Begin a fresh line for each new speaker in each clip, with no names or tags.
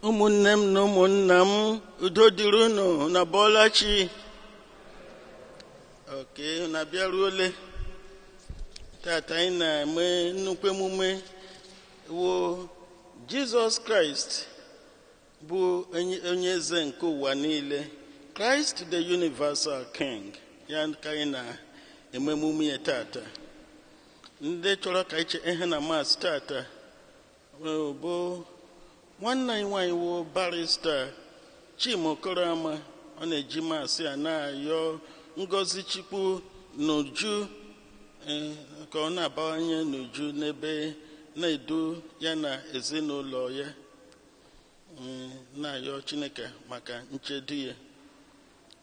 Ụmụnne m na ụmụnna m, udo dịrị unu na bọlachi. Oke na bịaruole tata anyị na-eme nnukwu emume wo Jizọs Kraịst bụ onye eze nke ụwa niile, Christ the Universal King. Ya ka anyị na-eme emume ya tata. Ndị chọrọ ka anyị chee ihe na mas tata bụ nwanne anyị nwanyị wo barista Chima Okoroama. Ọ na-eji masị a na-ayọ ngọzi Chukwu n'uju, ka ọ na-abawanye n'uju n'ebe na-edu ya na ezinụlọ ya, na-ayọ Chineke maka nchedo ya.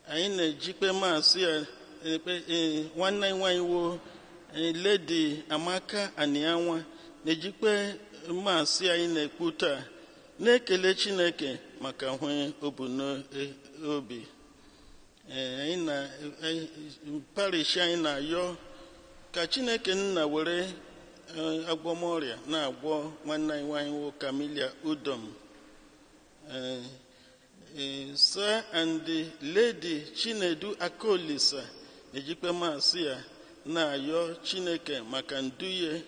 Anyị na-ejikpe masị a ekpe nwanne anyị nwanyị wo Lady Amaka Anianwa na-ejikpe masị anyị na-ekwu taa, na-ekele Chineke maka hwe obu n'obi. Anyị na parish anyị na-ayọ ka Chineke nna were agwọmọrịa na-agwọ nwanne anyị nwanyị wo Camilia Udom. Sir and Lady Chinedu Akolisa na-ejikpe masị ya na-ayọ Chineke maka nduye,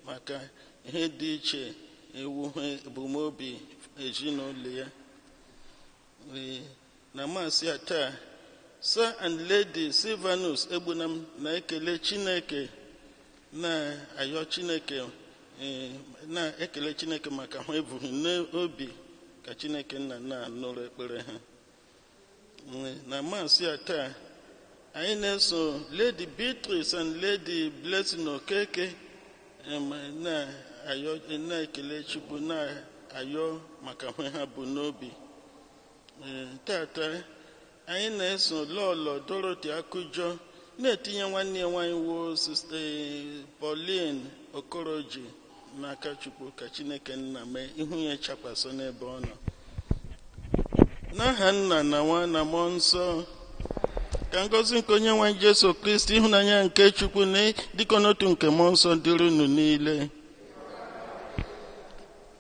maka ihe dị iche ewu ebumnobi ezinụlọ ya. Na masị ya taa, Sir and Lady Silvanus Egbunam na-ekele Chineke, na-ayọ Chineke, na-ekele Chineke maka ha ebughị n'obi, ka Chineke nna na-anụrụ ekpere ha. Na masị ya taa, anyị na-eso Lady Beatrice and Lady Blessing Okeke na-ekele Chukwu, na-ayọ maka hwe ha bụ n'obi. Tata anyị na-eso Lọlọ Dorothy Akụjọ na-etinye nwanne ya nwanyị wo Sista Pauline Okoroji n'aka Chukwu, ka Chineke nna mee ihu ya chakwasị n'ebe ọ nọ. N'aha Nna na Nwa na Mmụọ Nsọ, ka ngọzi nke onye nwe anyị Jesu Kristi, ịhụnanya nke Chukwu na dịkọ n'otu nke Mmụọ Nsọ dịrị unu niile.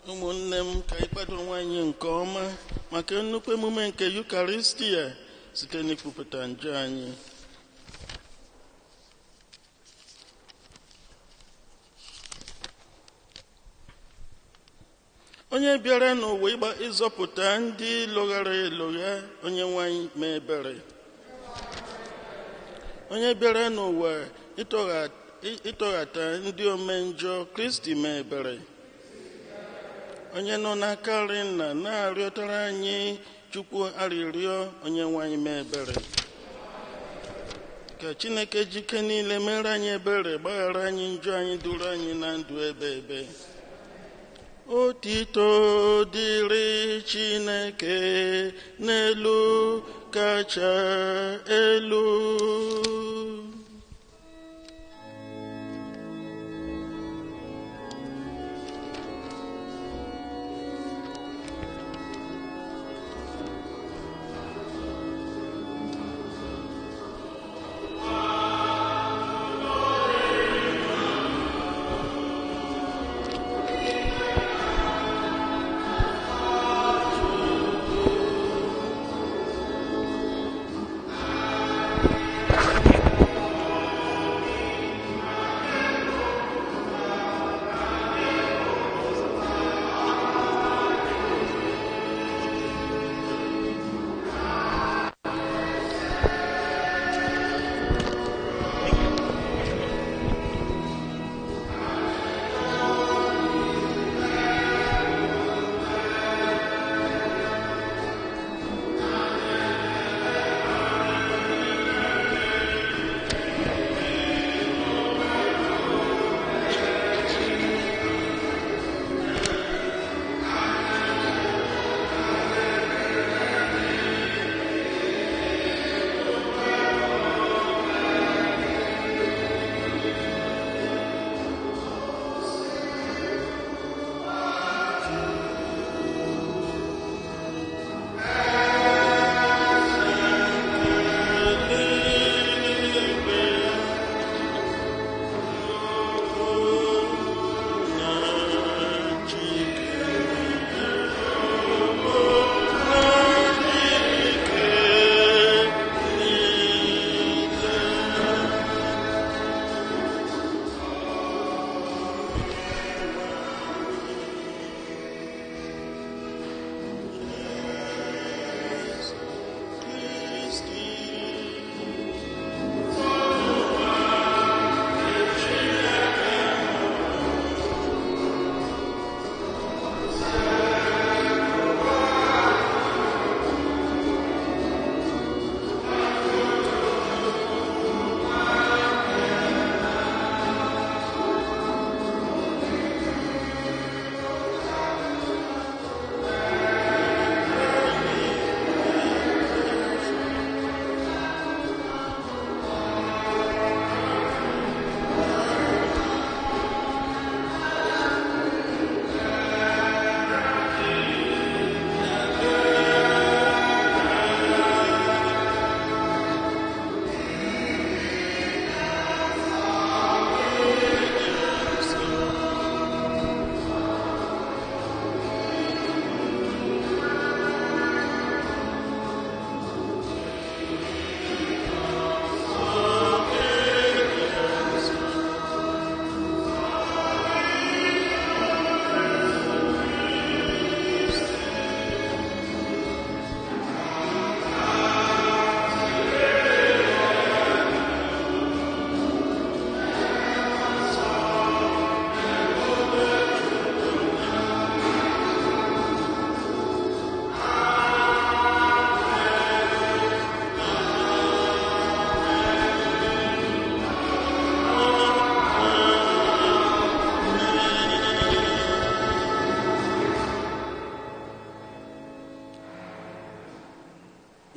Ụmụnne m, ka anyị kwado onwe anyị nke ọma maka nnukwu emume nke Yukaristia site n'ikwupụta njọ anyị. Onye bịara n'ụwa ịgba ịzọpụta ndị lụghara elụgha, onye nwe anyị mee ebere. Onye bịara n'ụwa ịtọghata ndị omenjọ, Kristi mee ebere. Onye nọ n'aka nri nna na-arịọtara anyị Chukwu arịrịọ, onye nwe anyị mee ebere. Ka Chineke jike niile mere anyị ebere, gbaghara anyị njọ anyị, duru anyị na ndụ ebe ebe. Otito dịrị Chineke n'elu kacha elu.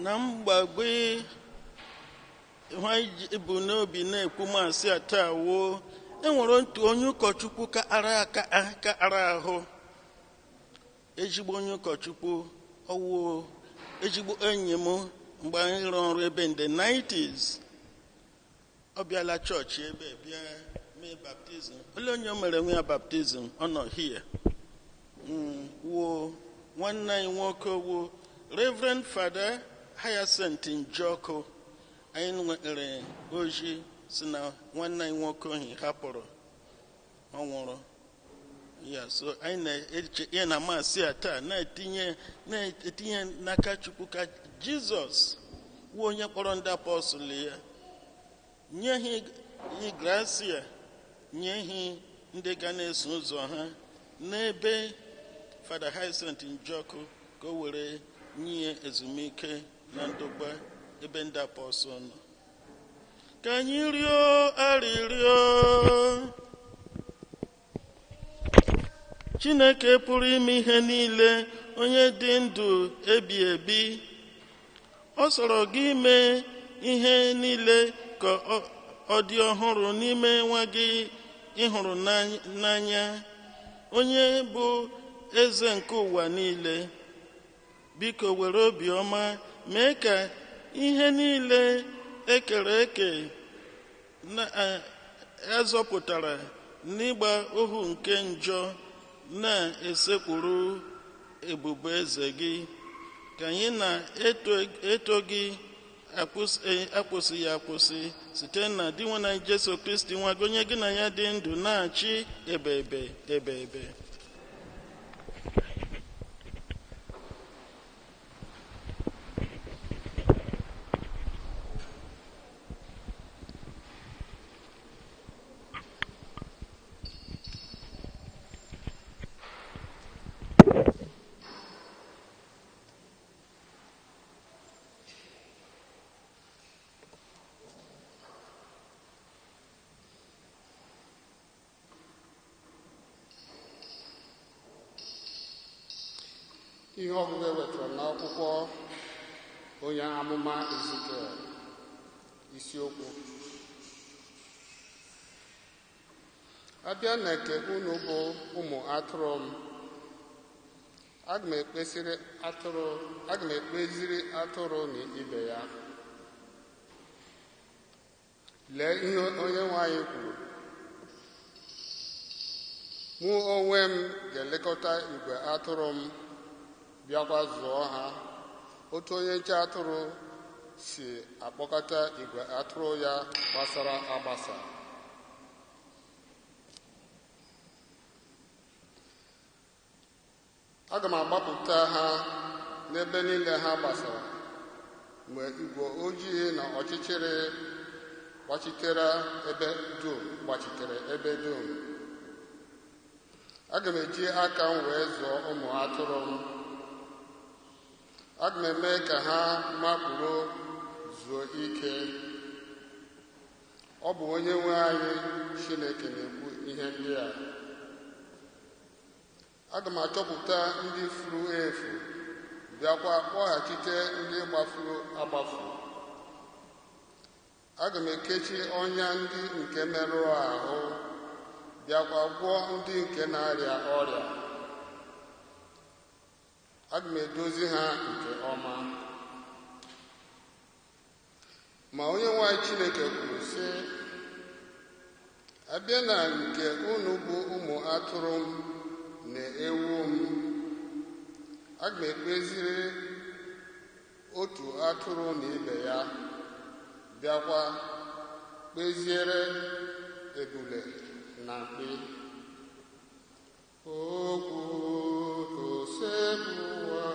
Na mgbagbe ha bụ n'obi na-ekwu masị a taa woo enwere otu onye ụkọchukwu ka ara aka ka ara ahụ, ezigbo onye ụkọchukwu ọwụ, ezigbo enyi m mgbe anyị rụrụ ọrụ ebe in the 90s. Ọ bịala chọọchị ebe bịa mee baptism. Ole onye o mere nwe ya baptism? Ọ nọ here. Wuo nwanne anyị nwoke wo Reverend Father Hyacinth Njọkụ. Anyị nwere ozi si na nwanne anyị nwoke ohi hapụrụ, ọ nwụrụ ya. So anyị na-eche ihe na masị a taa na-etinye n'aka Chukwu ka Jizọs wuo onye kpọrọ ndị apọstụl ya, nye ha grasia, nye ha ndị ga na-eso ụzọ ha n'ebe Fada Hyacinth Njọkụ, ka o were nye ezumike na ndokwa ebe ndị apọstụl nọ. Ka anyị rịọ arịrịọ. Chineke pụrụ ime ihe niile, onye dị ndụ ebi ebi, ọ sọrọ gị ime ihe niile ka ọ dị ọhụrụ n'ime nwa gị ịhụrụ n'anya, onye bụ eze nke ụwa niile. Biko were obiọma mee ka ihe niile ekere eke na azọpụtara n'ịgba ohu nke njọ na-esekpuru ebube eze gị. Ka anyị na-eto gị akwụsịghị akwụsị site na Dinwenụ anyị Jesu Kristi nwa gị, onye gị na ya dị ndụ na-achị ebe ebe ebe ebe.
Ihe ọgụgụ e wetara n'akwụkwọ onye amụma Ezikiel. Isiokwu: abịa na nke unu bụ ụmụ atụrụ m, aga m ekpesịrị atụrụ, aga m ekpeziri atụrụ na ibe ya. Lee ihe onye nwe anyị kwuru: mụ onwe m ga-elekọta igwe atụrụ m, bịakwa zụọ ha, otu onye nche atụrụ si akpọkọta igwe atụrụ ya gbasara agbasa. Aga m agbapụta ha n'ebe niile ha gbasara, mgbe igwe ojii na ọchịchịrị gbachitere ebe dum gbachitere ebe dum. Aga m eji aka m wee zụọ ụmụ atụrụ m. Aga m eme ka ha makpụrụ zuo ike. Ọ bụ onye nwe anyị Chineke na-ekwu ihe ndị a. Aga m achọpụta ndị furu efu, bịakwa kpọghachite ndị gbafuru agbafu. Aga m ekechi ọnya ndị nke merụrụ ahụ, bịakwa gwọọ ndị nke na-arịa ọrịa. Aga m edozi ha nke ọma. Ma onye nwe anyị Chineke kwuru sị: abịa na nke unu bụ ụmụ atụrụ m na ewu m, aga m ekpeziri otu atụrụ na ibe ya, bịakwa kpeziere ebule na mkpi. Okwu Osebụwa.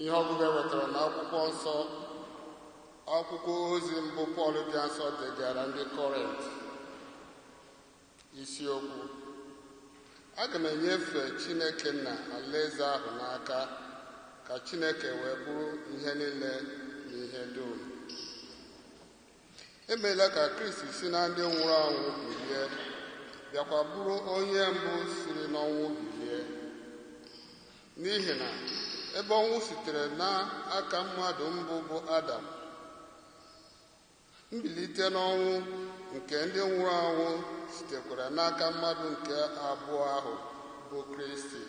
Ihe ọgụgụ e wetara n'akwụkwọ nsọ, akwụkwọ ozi mbụ Pọl dị nsọ degara ndị Kọrint. Isiokwu: aga m enyefe Chineke na alaeze ahụ n'aka, ka Chineke wee bụrụ ihe niile na ihe dum. Emeela ka Kristi si na ndị nwụrụ anwụ bilie, bịakwa bụrụ onye mbụ siri n'ọnwụ bilie. N'ihi na ebe ọnwụ sitere n'aka mmadụ mbụ bụ Adam, mbilite n'ọnwụ nke ndị nwụrụ anwụ sitekwara n'aka mmadụ nke abụọ ahụ bụ Kristi.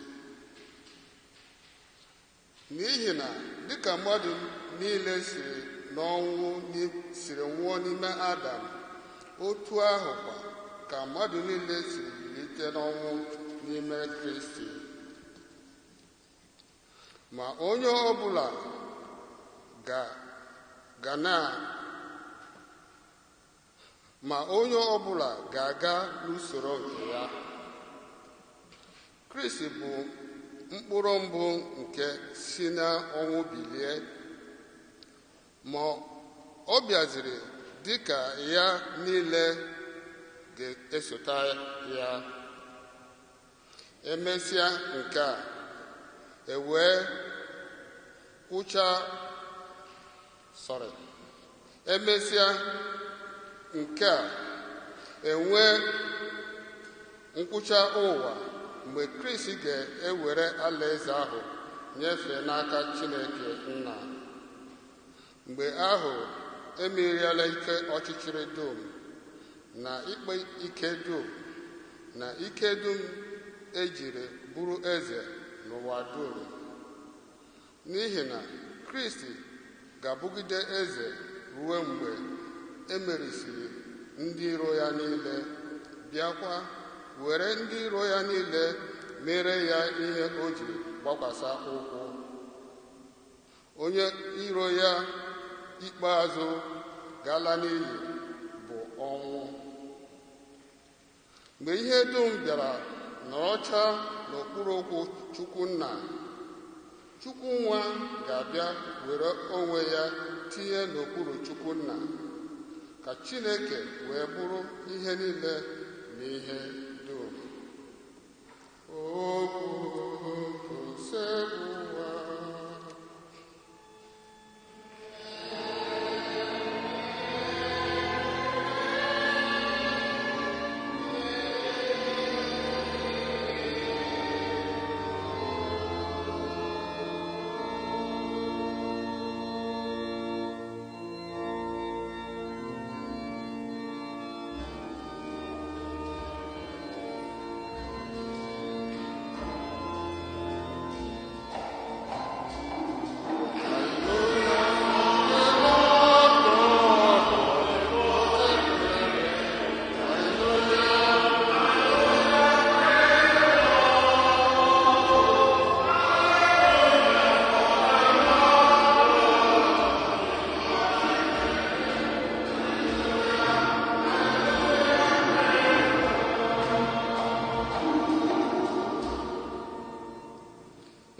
N'ihi na dịka mmadụ niile siri n'ọnwụ siri nwụọ n'ime Adam, otu ahụ kwa ka mmadụ niile siri bilite n'ọnwụ n'ime Kristi. Ma onye ọbụla ga ga na ma onye ọbụla ga-aga n'usoro nke ya. Kristi bụ mkpụrụ mbụ nke si n'ọnwụ bilie, ma ọ bịaziri dịka ya niile ga-esota ya. Emesịa nke a, e wee kwụchaa sorry emesịa nke a, enwee nkwụcha ụwa mgbe Kristi ga-ewere alaeze ahụ nyefee n'aka Chineke Nna. Mgbe ahụ emeriela ike ọchịchịrị dum na ikpe ike dum na ike dum ejiri bụrụ eze n'ụwa dum. N'ihi na Kristi ga-abụgide eze ruo mgbe emerisiri ndị iro ya niile, bịakwa were ndị iro ya niile mere ya ihe o ji gbakwasa ụkwụ. Onye iro ya ikpeazụ gala n'iyi bụ ọnwụ. Mgbe ihe dum bịara nọrọcha n'okpuru ụkwụ Chukwu Nna, Chukwu Nwa ga-abịa were onwe ya tinye n'okpuru Chukwu Nna, ka Chineke wee bụrụ ihe niile na ihe dum. Okwu Osebụwa.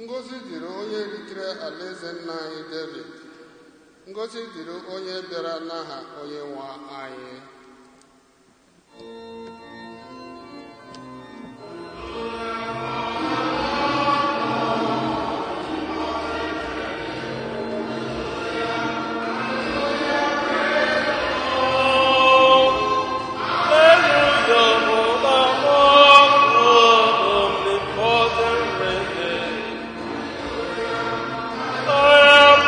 Ngọzi dịrị onye ritere alaeze nna anyị David. Ngọzi dịrị onye bịara n'aha onye nwe anyị.
Hallelujah.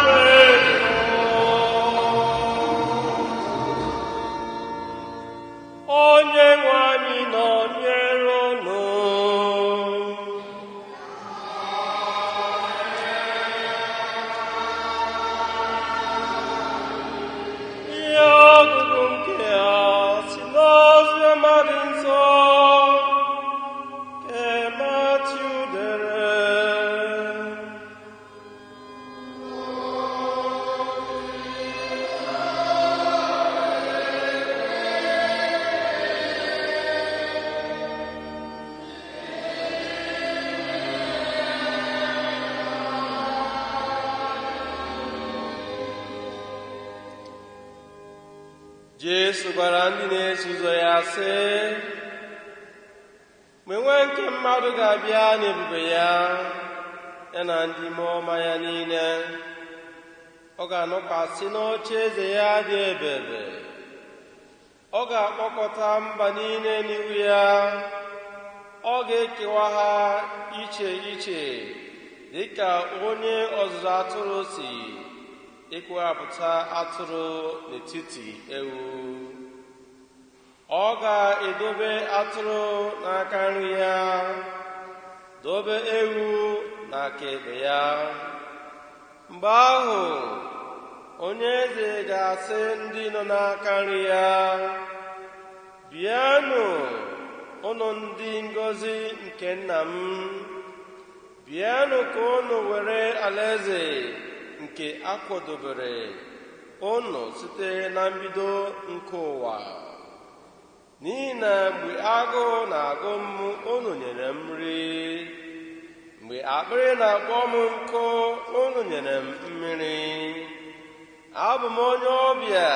Jesu gwara ndị na-eso ụzọ ya sị, mgbe nwa nke mmadụ ga-abịa n'ebube ya, ya na ndị mmụọ ọma ya niile, ọ ga-anọkwasị n'oche eze ya dị ebebe. Ọ ga-akpọkọta mba niile n'ihu ya, ọ ga-ekewa ha iche iche dịka onye ọzụzụ atụrụ si ekewapụta atụrụ n'etiti ewu. Ọ ga-edobe atụrụ n'aka nri ya, dobe ewu n'aka ekpe ya. Mgbe ahụ, onye eze ga-asị ndị nọ n'aka nri ya, bịanụ, unu ndị ngọzi nke nna m, bịanụ ka unu were alaeze nke akwadobere unu site na mbido nke ụwa. N'ihi na mgbe agụụ na-agụ m, unu nyere m nri. Mgbe akpịrị na-akpọ m nkụ, unu nyere m mmiri. Abụ m onye ọbịa,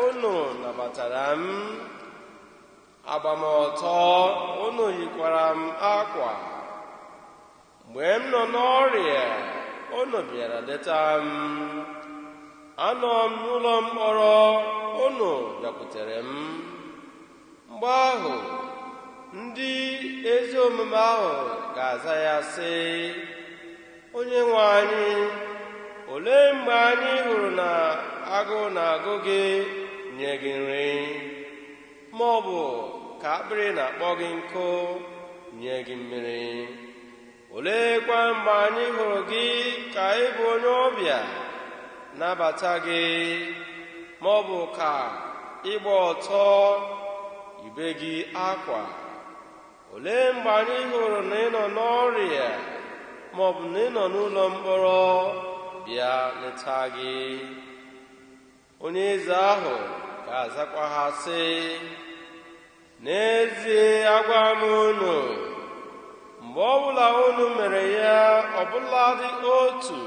unu nabatara m. Agbamọtọ, unu yikwara m akwa. Mgbe m nọ n'ọrịa, unu bịara leta m. Anọ m n'ụlọ mkpọrọ, unu bịakwutere m. Mgbe ahụ, ndị ezi omume ahụ ga-aza ya sị, onye nwe anyị, olee mgbe anyị hụrụ na agụụ na-agụ gị nye gị nri, ma ọ bụ ka akpịrị na-akpọ gị nkụ nye gị mmiri? Oleekwa mgbe anyị hụrụ gị ka ị bụ onye ọbịa nabata gị, ma ọ bụ ka ịgba ọtọ ibe gị akwa? Olee mgbe anyị hụrụ na ị nọ n'ọrịa, ma ọ bụ na ị nọ n'ụlọ mkpọrọ bịa leta gị? Onye eze ahụ ga-azakwa ha sị, n'ezie agwa m unu, mgbe ọbụla unu mere ya ọbụladị otu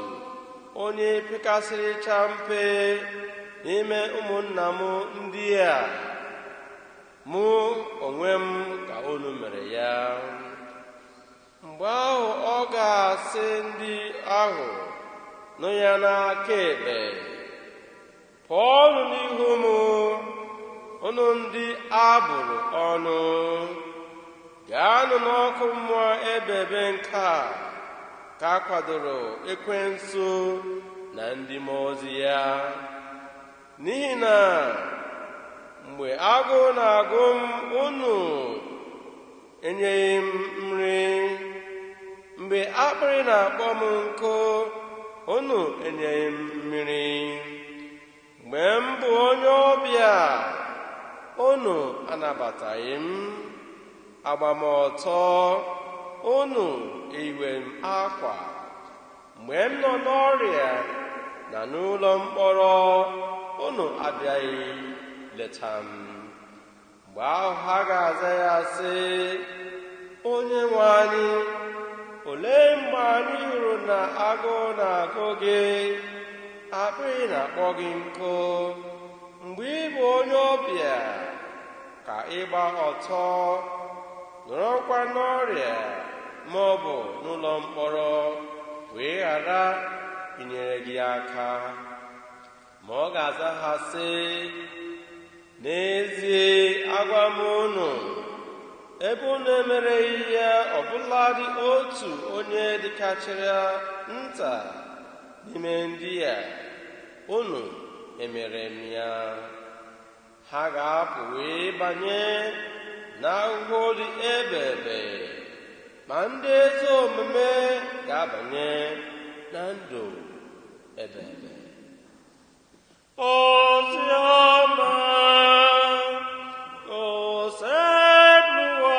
onye pekasịrịcha mpe n'ime ụmụnna m ndị a, mụ onwe m ka unu mere ya. Mgbe ahụ ọ ga-asị ndị ahụ nọ ya n'aka ekpe, pụọnụ n'ihu m, unu ndị abụrụ ọnụ, gaanụ n'ọkụ mmụọ ebebe nke a ka a kwadoro ekwensu na ndị mmụọ ozi ya. N'ihi na mgbe agụụ na-agụ m, unu enyeghị m nri. Mgbe akpịrị na-akpọ m nkụ, unu enyeghị m mmiri. Mgbe m bụ onye ọbịa, unu anabataghị m. Agbamọtọ, unu eyiwe m akwa. Mgbe m nọ n'ọrịa na n'ụlọ mkpọrọ, unu abịaghị leta m. Mgbe ahụ ha ga-aza ya sị, onye nwe anyị, olee mgbe anyị hụrụ na agụụ na-agụ gị, akpịrị na-akpọ gị nkụ, mgbe ị bụ onye ọbịa ka ịgba ọtọ, nọrọkwa n'ọrịa ma ọ bụ n'ụlọ mkpọrọ, wee ghara inyere gị aka? Ma ọ ga-aza ha sị, n'ezie agwa m unu, ebe unu emereghị ya ọbụladị otu onye dịkachara nta n'ime ndị a, unu emere m ya. Ha ga-apụ wee banye n'ahụhụ dị ebebe, ma ndị ezi omume ga-abanye na ndụ ebebe. Oziọma Osebụwa.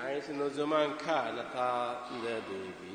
Anyị si n'oziọma nke a nata ndị ebighị ebi.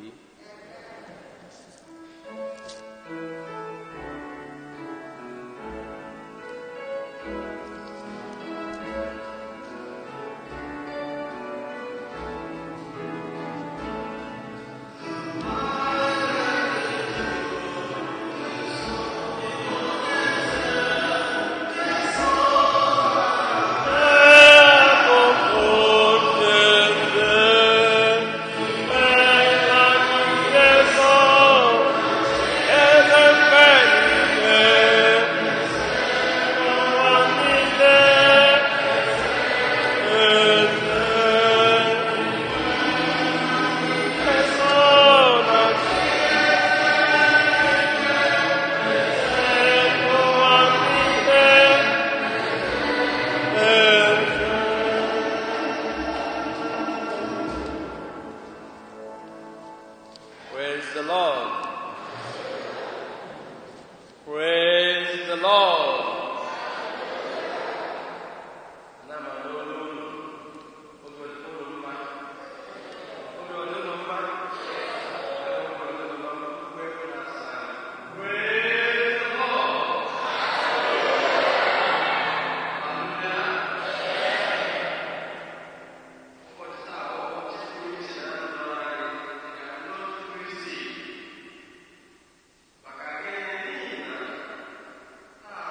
The Lord. Praise the Lord. Ana m anụ olu unu. Obi ọ dị unu mma? Obi ọ dị unu mma? Obi ọ dị unu mma? Mgbe unu na-asa. Praise the Lord. Ụbọchị taa bụ ụbọchị pụrụ iche na ndụ anyị dịka ndị otu Kristi. Maka gịnị? N'ihi na taa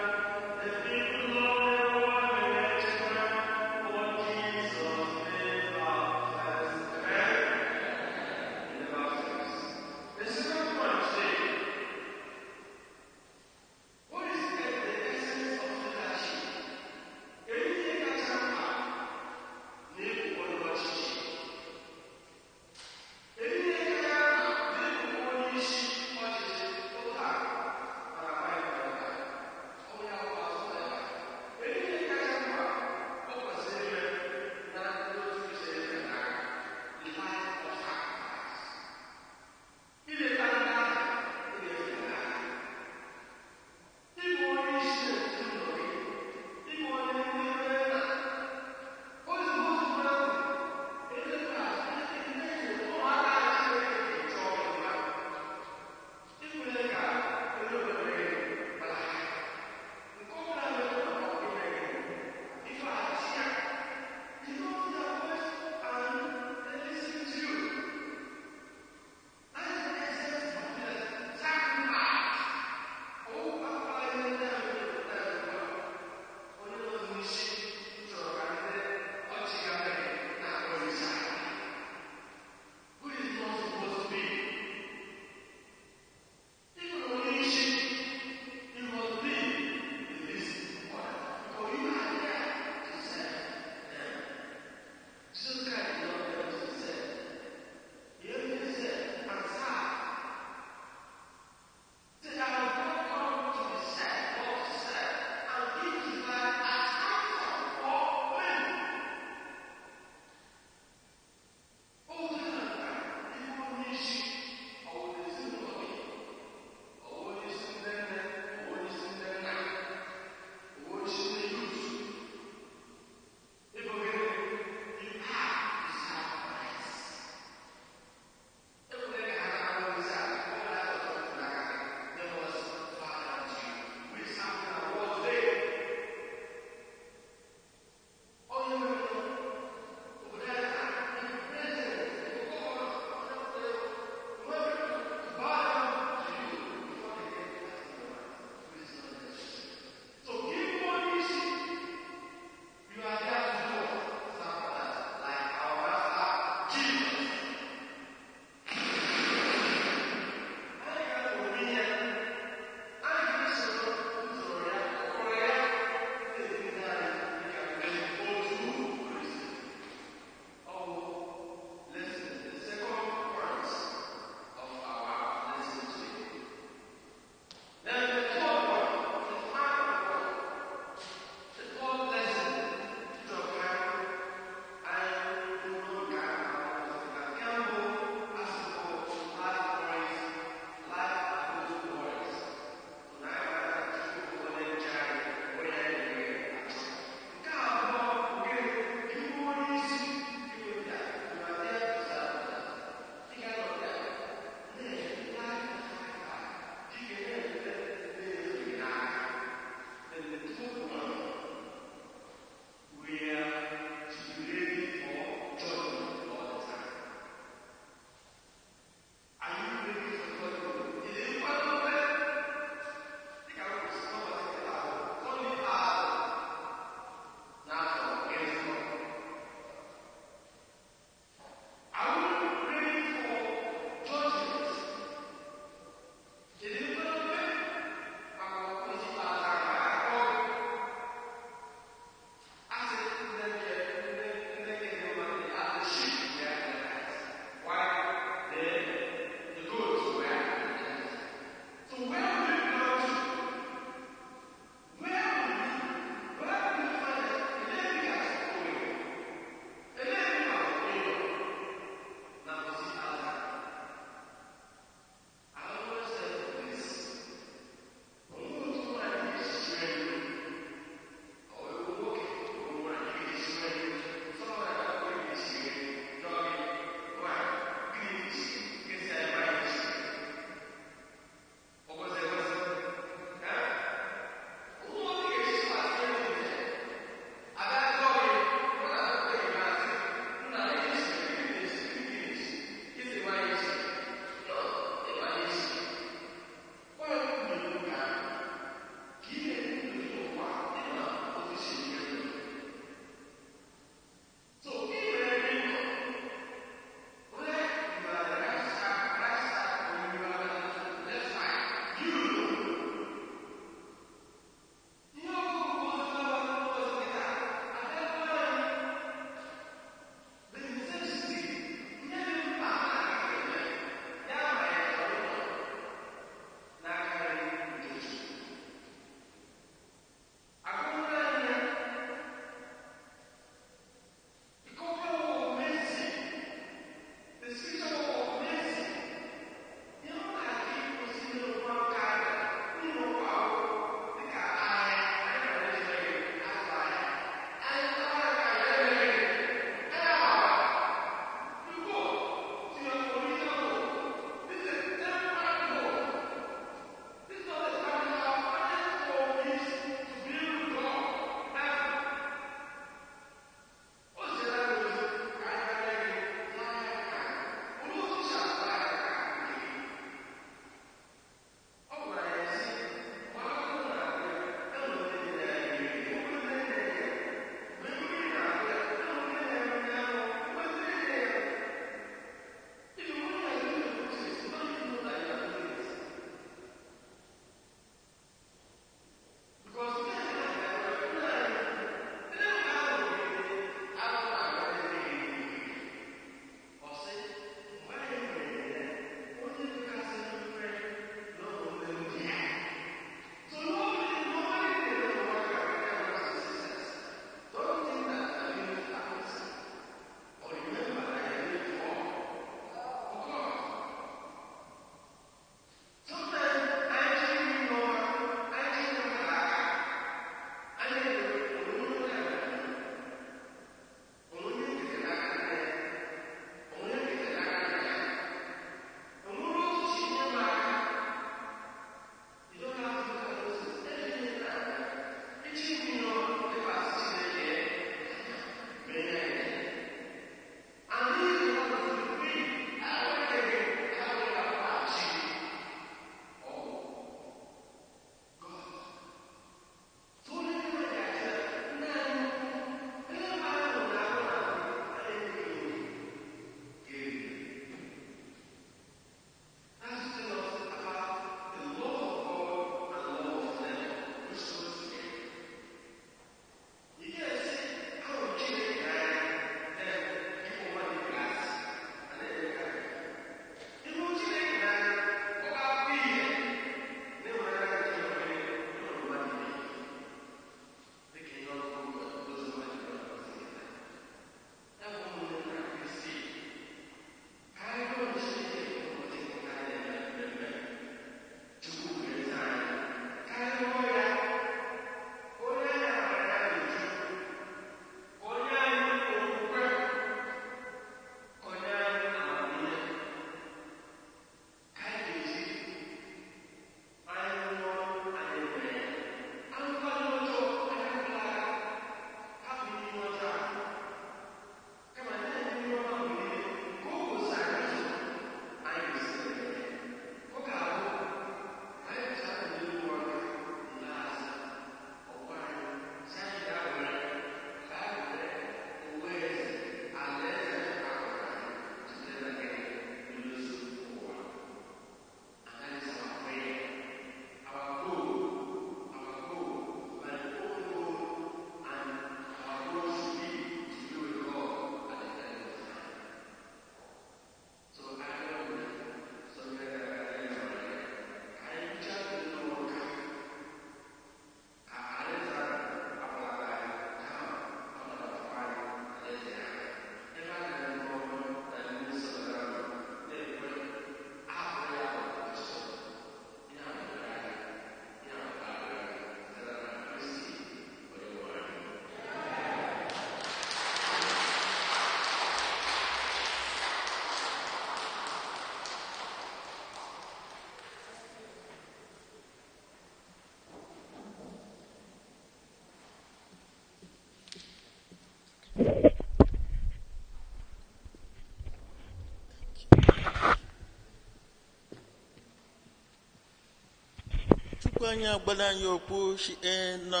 Chukwu anyị agbala anyị okwu shie na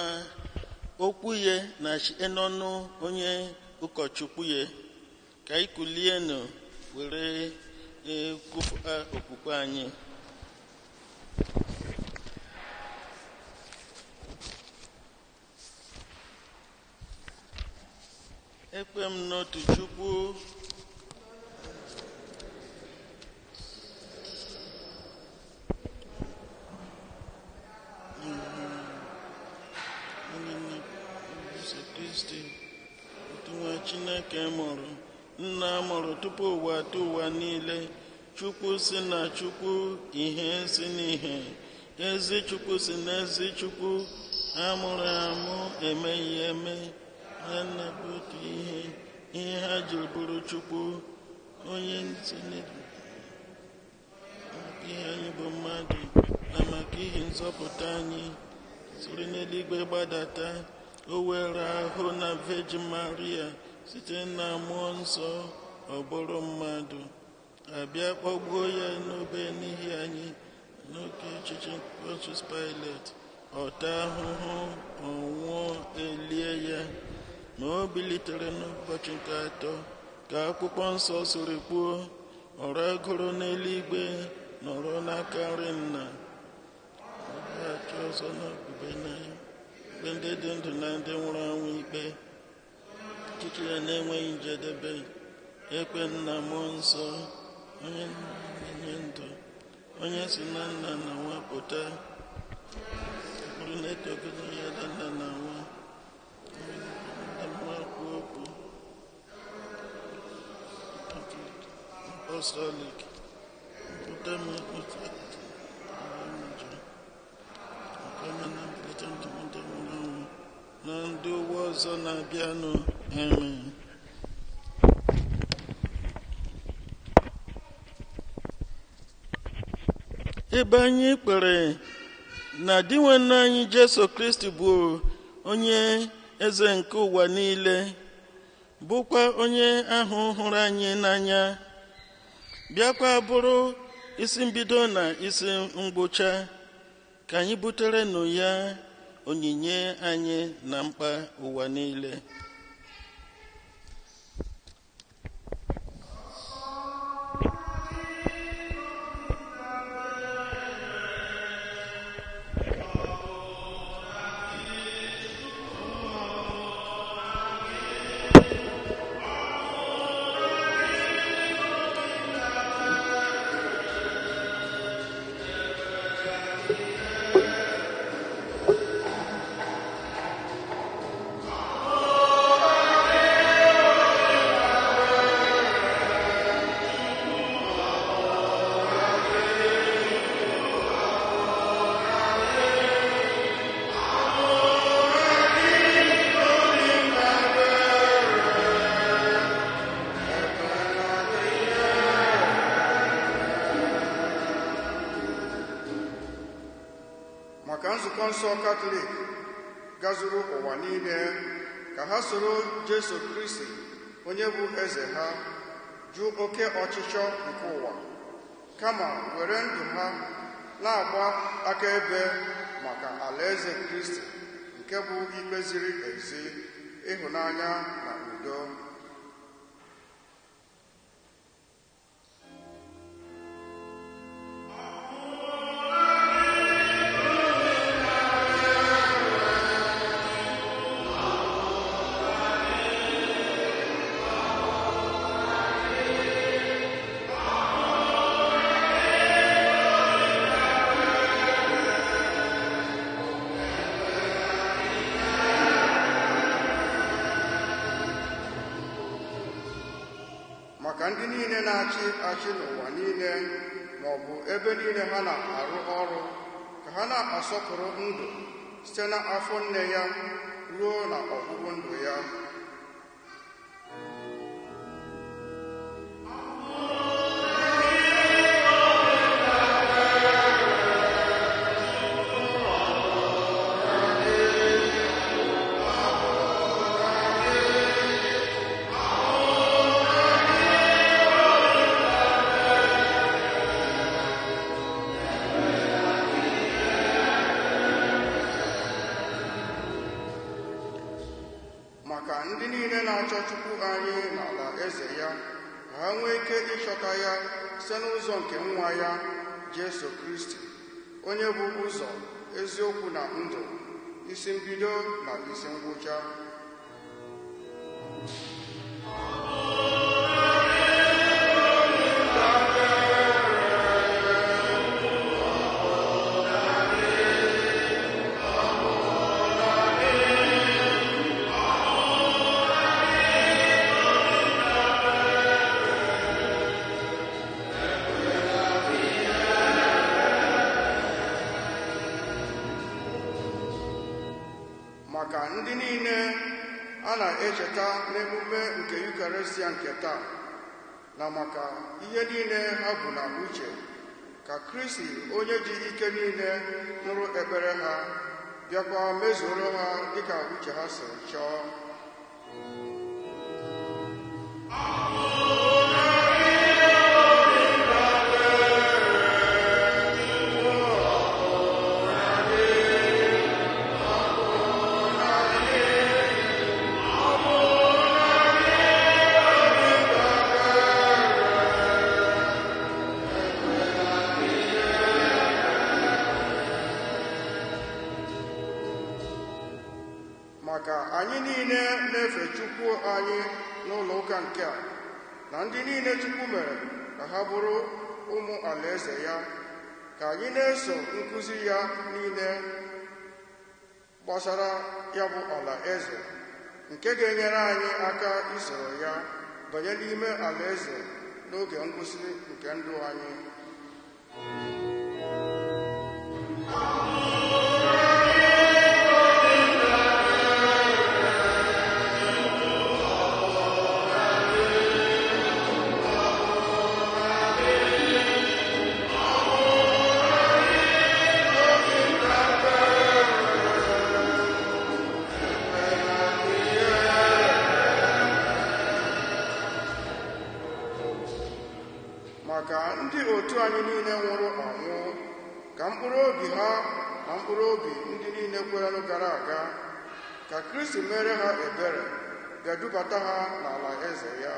okwu ya na shie n'ọnụ onye ụkọchukwu ya. Ka anyị kulienụ were kwupụta okwukwe anyị. Ekpe m n'otu Chukwu, onye Nna Kristi, otu nwa Chineke mụrụ, nna mụrụ tupu ụwa atụ ụwa niile, Chukwu si na Chukwu, ihe si n'ihe, ezi Chukwu si na ezi Chukwu, amụrụ amụ, emeghị eme, ha nna bụ otu ihe, ihe ha jiri bụrụ Chukwu, onye si maka ihe anyị bụ mmadụ na maka ihe nzọpụta anyị, siri n'eluigwe gbadata, o were ahụ na Virgin Maria site na mmụọ nsọ, ọ bụrụ mmadụ, abịa kpọgbuo ya n'obe n'ihi anyị n'oge ọchịchị Pontius Pilate, ọ taa ahụhụ, ọ nwụọ, elie ya, ma o bilitere n'ụbọchị nke atọ, ka akwụkwọ nsọ siri kwuo, ọ ragoro n'eluigwe, nọrọ n'aka nri nna, ọ ga-achọ ọzọ n'ebube na ya, ikpe ndị dị ndụ na ndị nwụrụ anwụ ikpe, ọchịchị ya na-enweghị njedebe. Ekpe nna mmụọ nsọ, onye na-enye ndụ, onye si na nna na nwa pụta, bụrụ na-etokọta ya na nna na nwa, na nwa kwuo okwu. Apostolic, pụta m na ndị ụwa ọzọ na-abịanụ. Amen. Ebe anyị kpere na Dinwenụ anyị Jesu Kristi bụ onye eze nke ụwa niile, bụkwa onye ahụ hụrụ anyị n'anya, bịakwa bụrụ isi mbido na isi ngwụcha, ka anyị buterenụ ya onyinye anyị na mkpa ụwa niile.
Maka nzukọ nsọ Katọlik gazuru ụwa niile, ka ha soro Jesu Kristi onye bụ eze ha jụ oke ọchịchọ nke ụwa, kama were ndụ ha na-agba akaebe maka alaeze Kristi nke bụ ikpe ziri ezi, ịhụnanya na udo. Maka ndị niile na-achị achị n'ụwa niile ma ọ bụ ebe niile ha na-arụ ọrụ, ka ha na-asọpụrụ ndụ site n'afọ nne ya ruo na ọgwụgwụ ndụ ya.
na-achọ Chukwu anyị n'ala eze ya, ka ha nwee ike ịchọta ya site n'ụzọ nke nwa ya, Jesu Kristi, onye bụ ụzọ, eziokwu na ndụ, isi mbido na isi ngwụcha. Maka ndị niile a na-echeta n'emume nke Yukarịsịa nke taa, na maka ihe niile ha bụ na uche, ka Kristi onye ji ike niile nụrụ ekpere ha, bịakwa mezuoro ha dịka uche ha siri chọọ. Maka anyị niile na-efe Chukwu anyị n'ụlọ ụka nke a, na ndị niile Chukwu mere ka ha bụrụ ụmụ alaeze ya, ka anyị na-eso nkụzi ya niile gbasara ya bụ alaeze, nke ga-enyere anyị aka isoro ya banye n'ime alaeze n'oge ngwụsị nke ndụ anyị. Maka ndị otu anyị niile nwụrụ anwụ, ka mkpụrụ obi ha na mkpụrụ obi ndị niile kwerenụ gara aga, ka Kristi mere ha ebere, bịa dubata ha n'ala eze ya.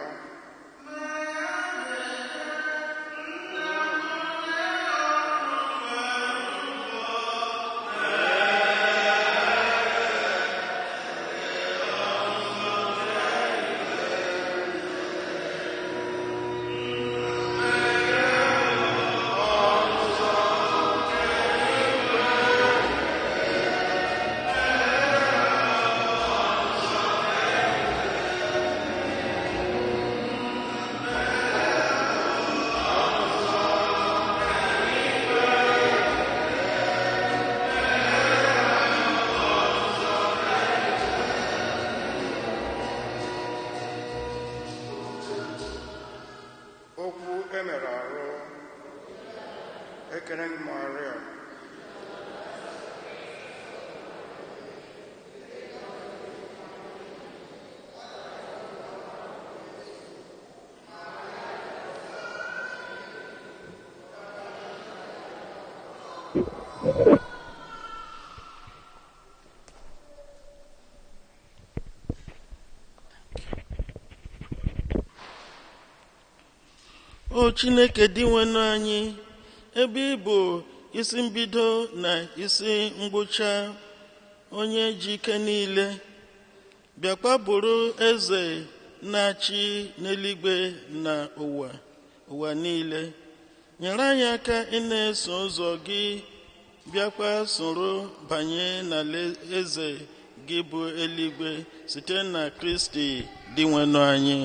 Okwu emere arụ. Ekene gị Maria.
O Chineke dị nwenụ anyị, ebe ị bụ isi mbido na isi ngwụcha, onye ji ike niile, bịakwa bụrụ eze na-achị n'eluigwe na ụwa, ụwa niile. Nyere anyị aka ị na-eso ụzọ gị, bịakwa soro banye n'alaeze gị bụ eluigwe, site na Kristi dị nwenụ anyị.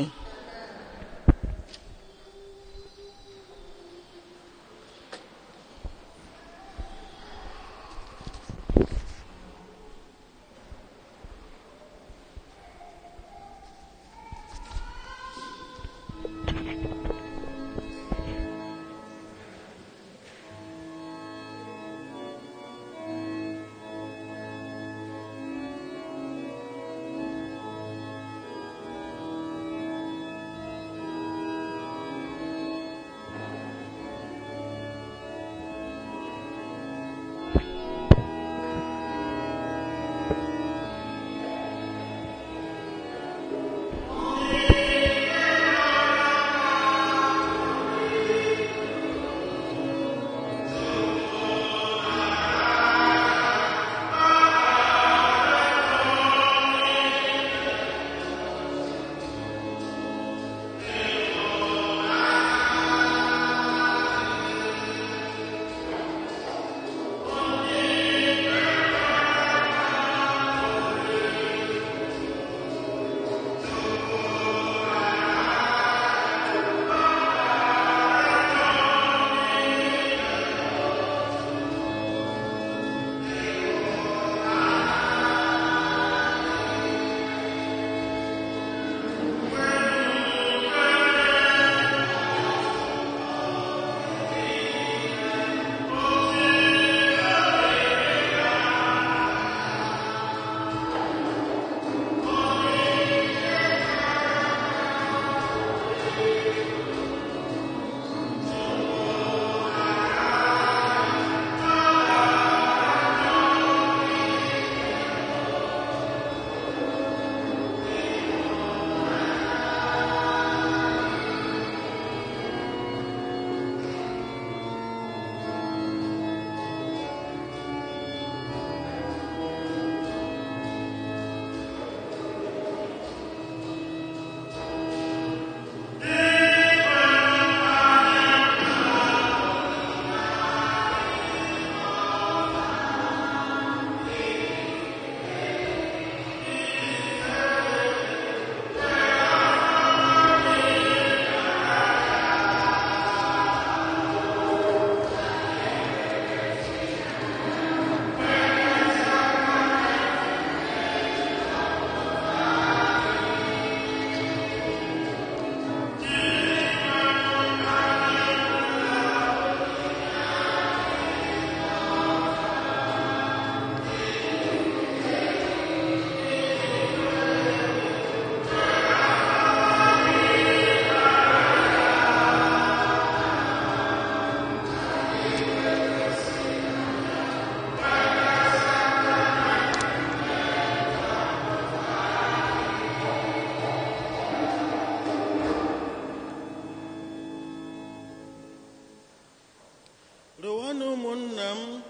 Rịọwanụ ụmụnna m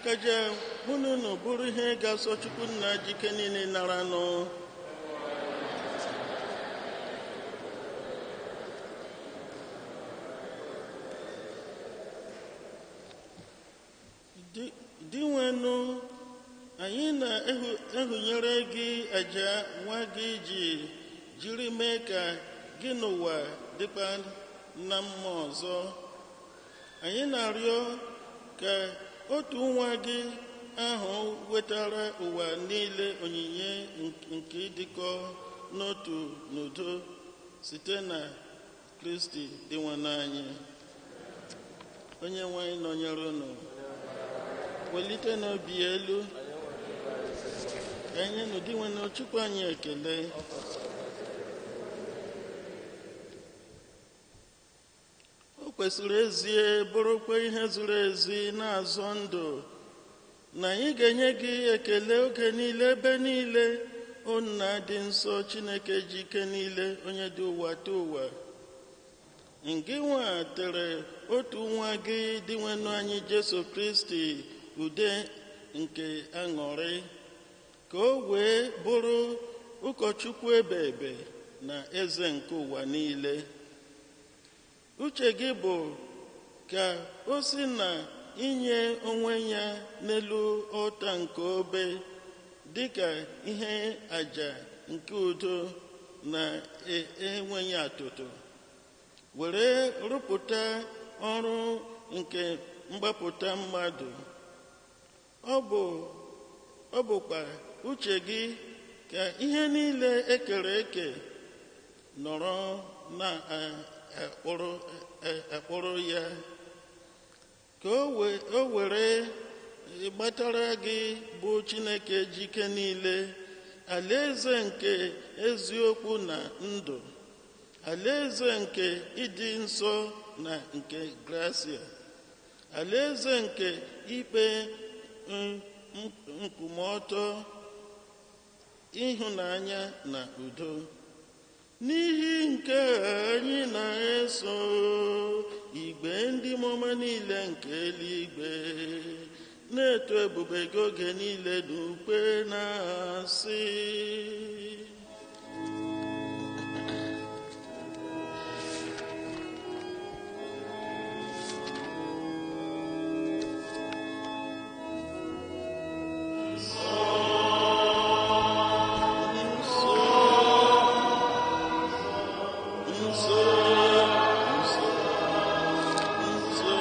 kaja mụ na unu bụrụ ihe ga-asọ Chukwu nna jike niile nara nụ. Dinwenụ, anyị na-ehunyere gị aja nwa gị ji jiri mee ka gị n'ụwa dịkwa na mma ọzọ. Anyị na-arịọ ka otu nwa gị ahụ wetara ụwa niile onyinye nke ịdịkọ n'otu n'udo site na Kristi Dinwenụ anyị. Onye nwe anyị nọnyere unu. Welite n'obi elu. Ka anyị nụ Dinwenụ Chukwu anyị ekele. O kwesịrị ezie bụrụkwa ihe zuru ezi na-azọ ndụ na anyị ga-enye gị ekele oge niile ebe niile, o Nna dị nsọ, Chineke ji ike niile, onye dị ụwa tụ ụwa. Ngị nwa tere otu nwa gị Dinwenụ anyị Jesu Kristi ude nke aṅụrị, ka o wee bụrụ ụkọchukwu ebe ebe na eze nke ụwa niile. Uche gị bụ ka o si na inye onwe ya n'elu ọta nke obe dịka ihe àjà nke udo na enweghị atụtụ, were rụpụta ọrụ nke mgbapụta mmadụ. Ọ bụkwa uche gị ka ihe niile ekere eke nọrọ na akpụrụ ya, ka o were gbatara gị bụ Chineke ji ike niile alaeze nke eziokwu na ndụ, alaeze nke ịdị nsọ na nke grasia, alaeze nke ikpe nkwụmọtọ, ịhụnanya na udo. N'ihi nke anyị na-eso igwe ndị mmụọ niile nke eluigwe na-eto ebube gị oge niile n'ukwe na-asị: Nsọ, nsọ, nsọ, nsọ.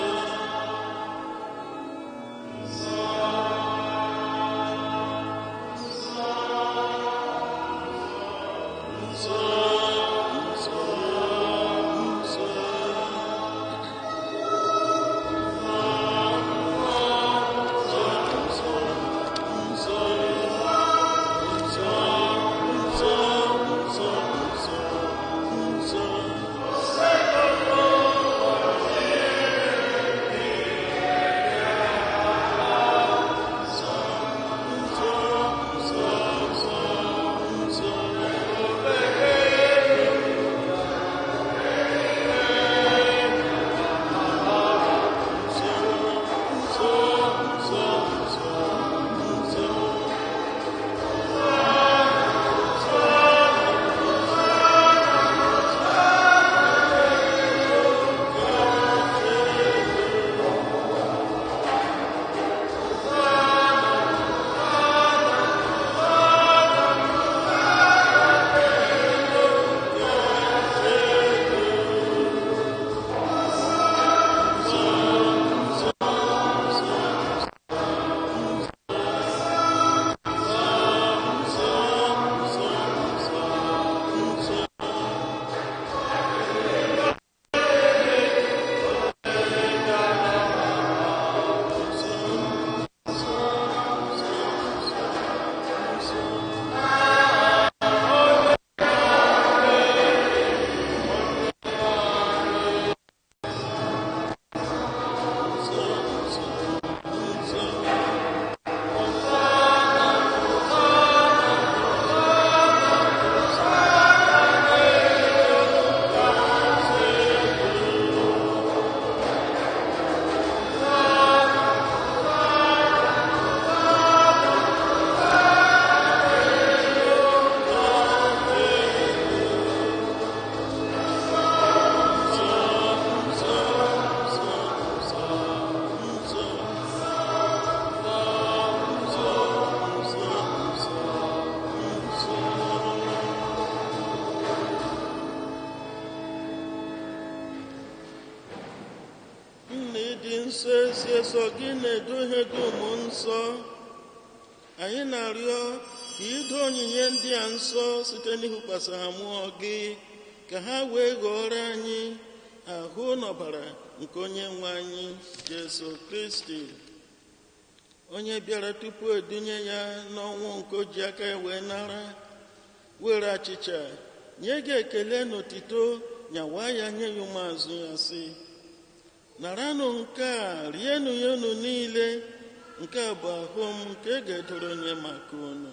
nsọ ezi sọ gị na-edo ihe dum nsọ. Anyị na-arịọ ka ido onyinye ndị a nsọ site n'ịhụkwasị ha mmụọ gị, ka ha wee ghọọrọ anyị ahụ n'ọbara nke onye nwe anyị Jesu Kristi, onye bịara tupu edunye ya n'ọnwụ nke o ji aka ya wee nara, were achịcha nye gị ekele n'otito, nyawa ya nye ya ụmụazụ ya sị: naranụ nke a, rienụ ya unu niile, nke a bụ ahụ m nke ga-edoro onye maka unu.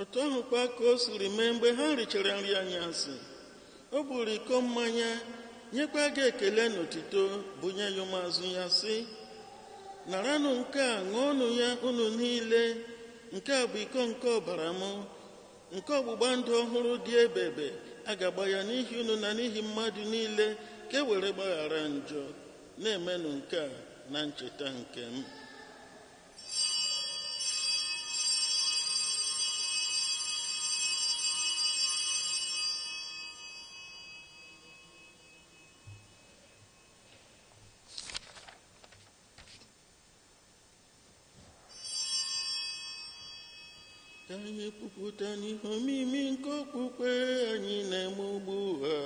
Otu ahụkwa ka o siri mee mgbe ha richara nri anyasị, o buru iko mmanya nyekwa gị ekele n'otito, bunye ya ụmụazụ ya sị: naranụ nke a, ṅụọnụ ya unu niile, nke a bụ iko nke ọbara m, nke ọgbụgba ndụ ọhụrụ dị ebebe, a ga-agba ya n'ihi unu na n'ihi mmadụ niile, ka e were gbaghara njọ. Na-emenụ nke a na ncheta nke m. Ka anyị kwupụta n'ihe omimi nke okpukpe anyị na-eme ugbu a.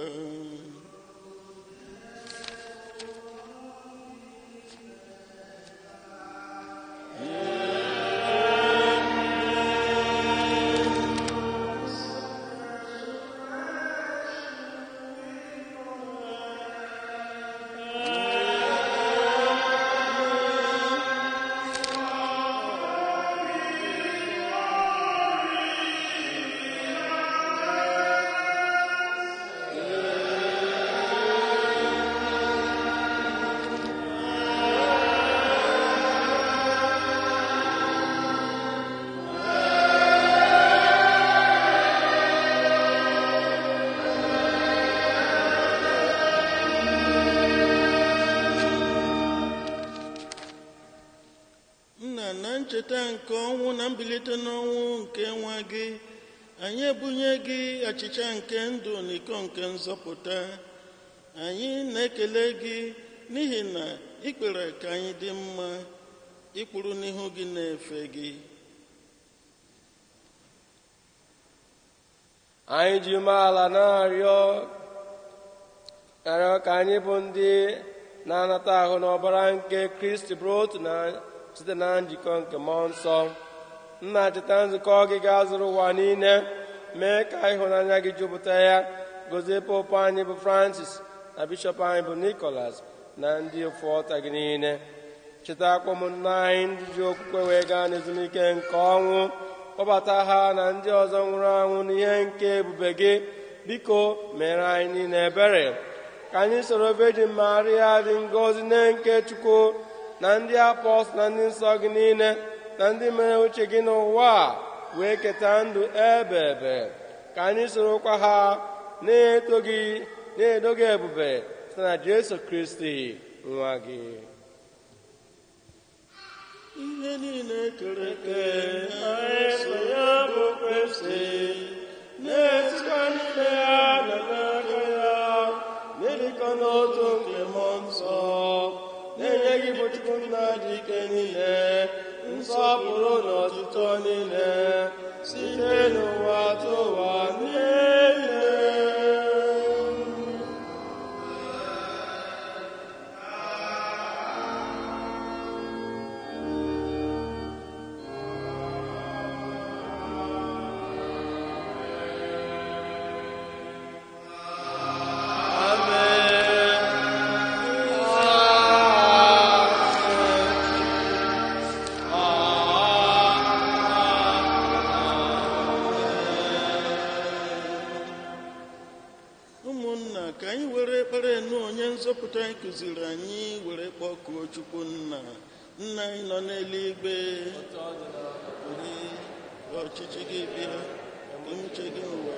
Ncheta nke ọnwụ na mbilite n'ọnwụ nke nwa gị, anyị ebunye gị achịcha nke ndụ na iko nke nzọpụta. Anyị na-ekele gị n'ihi na ị kwere ka anyị dị mma ịkwụrụ n'ihu gị na-efe gị.
Anyị ji umeala na-arịọ ka anyị bụ ndị na-anata ahụ n'ọbara nke Kristi bụrụ otu na site na njikọ nke mmụọ nsọ. Nna, cheta nzukọ gị ga-azụrụ ụwa niile, mee ka ịhụnanya gị jupụta ya. Gozie popu anyị bụ Francis na bishọp anyị bụ Nicholas na ndị ofu ọta gị niile. Cheta akpọ ụmụnna anyị ndị ji okwukwe wee gaa n'ezumike nke ọnwụ, kpọbata ha na ndị ọzọ nwụrụ anwụ n'ihe nke ebube gị. Biko mere anyị niile ebere, ka anyị soro Virgin Maria dị ngọzi nne nke Chukwu, na ndị apọstụl na ndị nsọ gị niile, na ndị mere uche gị n'ụwa wee keta ndụ ebe ebe. Ka anyị sorokwa ha na-eto gị na-edo gị ebube site na Jesu Kristi nwa gị.
Ihe niile kere eke
na-eso ya bụ Kristi, na-esikwa n'ime ya na n'aka ya, n'ịdịkọ n'otu nke mmụọ nsọ, na-enye gị bụ Chukwu Nna dị ike niile, nsọpụrụ na otuto niile, site n'ụwa tụ ụwa niile.
Ụmụnna, ka anyị were ekpere nụ onye nzọpụta anyị kụziri anyị were kpọkuo Chukwu Nna. Nna anyị nọ n'eluigwe, ọchịchị gị bịa, ka uche gị n'ụwa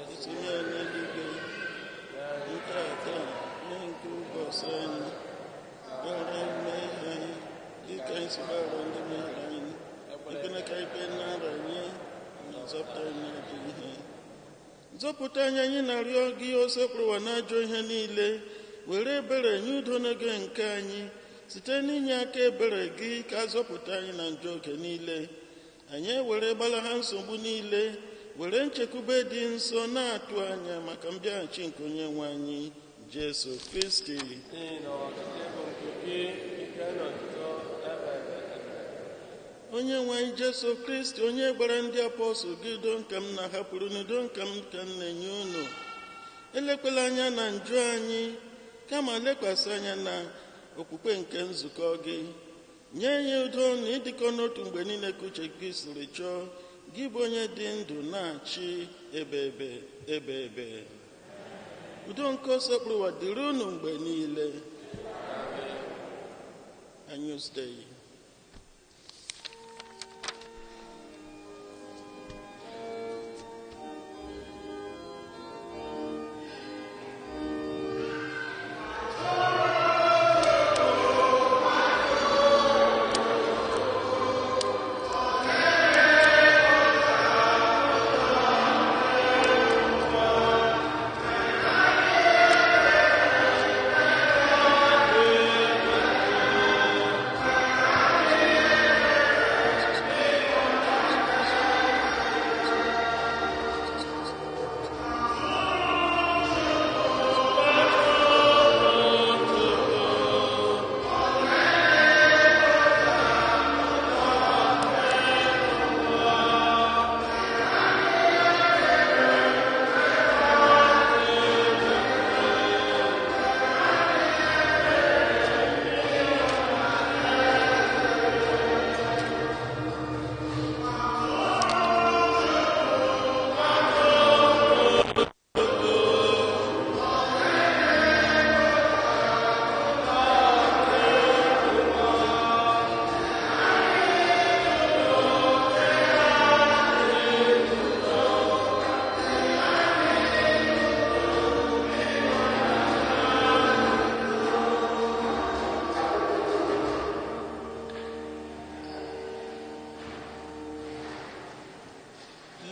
Esonye n'eluigwe nke ata nye nke ụbọchị anyị gbara mmehie anyị dịka anyị si gbara ndị mehiere anyị ekwela ka ikpe nara nye na nzọpụta anyị n'ajọ ihe. Nzọpụta anyị, anyị na-arịọ gị, Osebụrụwa ụwa n'ajọ ihe niile, were ebere nye udo n'oge nke anyị site n'inye aka ebere gị ka a zọpụta anyị na njọ oge niile. Anyị ewere gbalaha nsogbu niile, were nchekwube dị nsọ na-atụ anya maka mbịaghachi nke onye nwe anyị Jesu Kristi.
N'ihi na ọchịchị bụ nke gị, ike na otuto ebe ebe ebe.
Onye nwe anyị Jesu Kristi, onye gwara ndị apọstụl gị, udo nke m na-ahapụrụ n'udo nke m ka m na-enye unu, elekwala anya na njọ anyị, kama lekwasị anya na okwukwe nke nzukọ gị. Nye ya udo na ịdịkọ n'otu mgbe niile ka uche gị siri chọọ, gị bụ onye dị ndụ na-achị ebe ebe ebe ebe. Udo nke Osebụrụwa dịrị unu mgbe niile. Agnus Dei.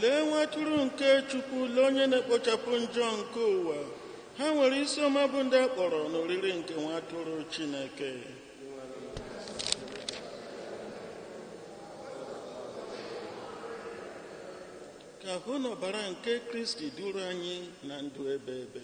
Lee nwa atụrụ nke Chukwu, lee onye na-ekpochapụ njọ nke ụwa. Ha nwere isi ọma bụ ndị a kpọrọ n'oriri nke nwa atụrụ Chineke. Ka ahụ na ọbara nke Kristi duru anyị na ndụ ebe ebe.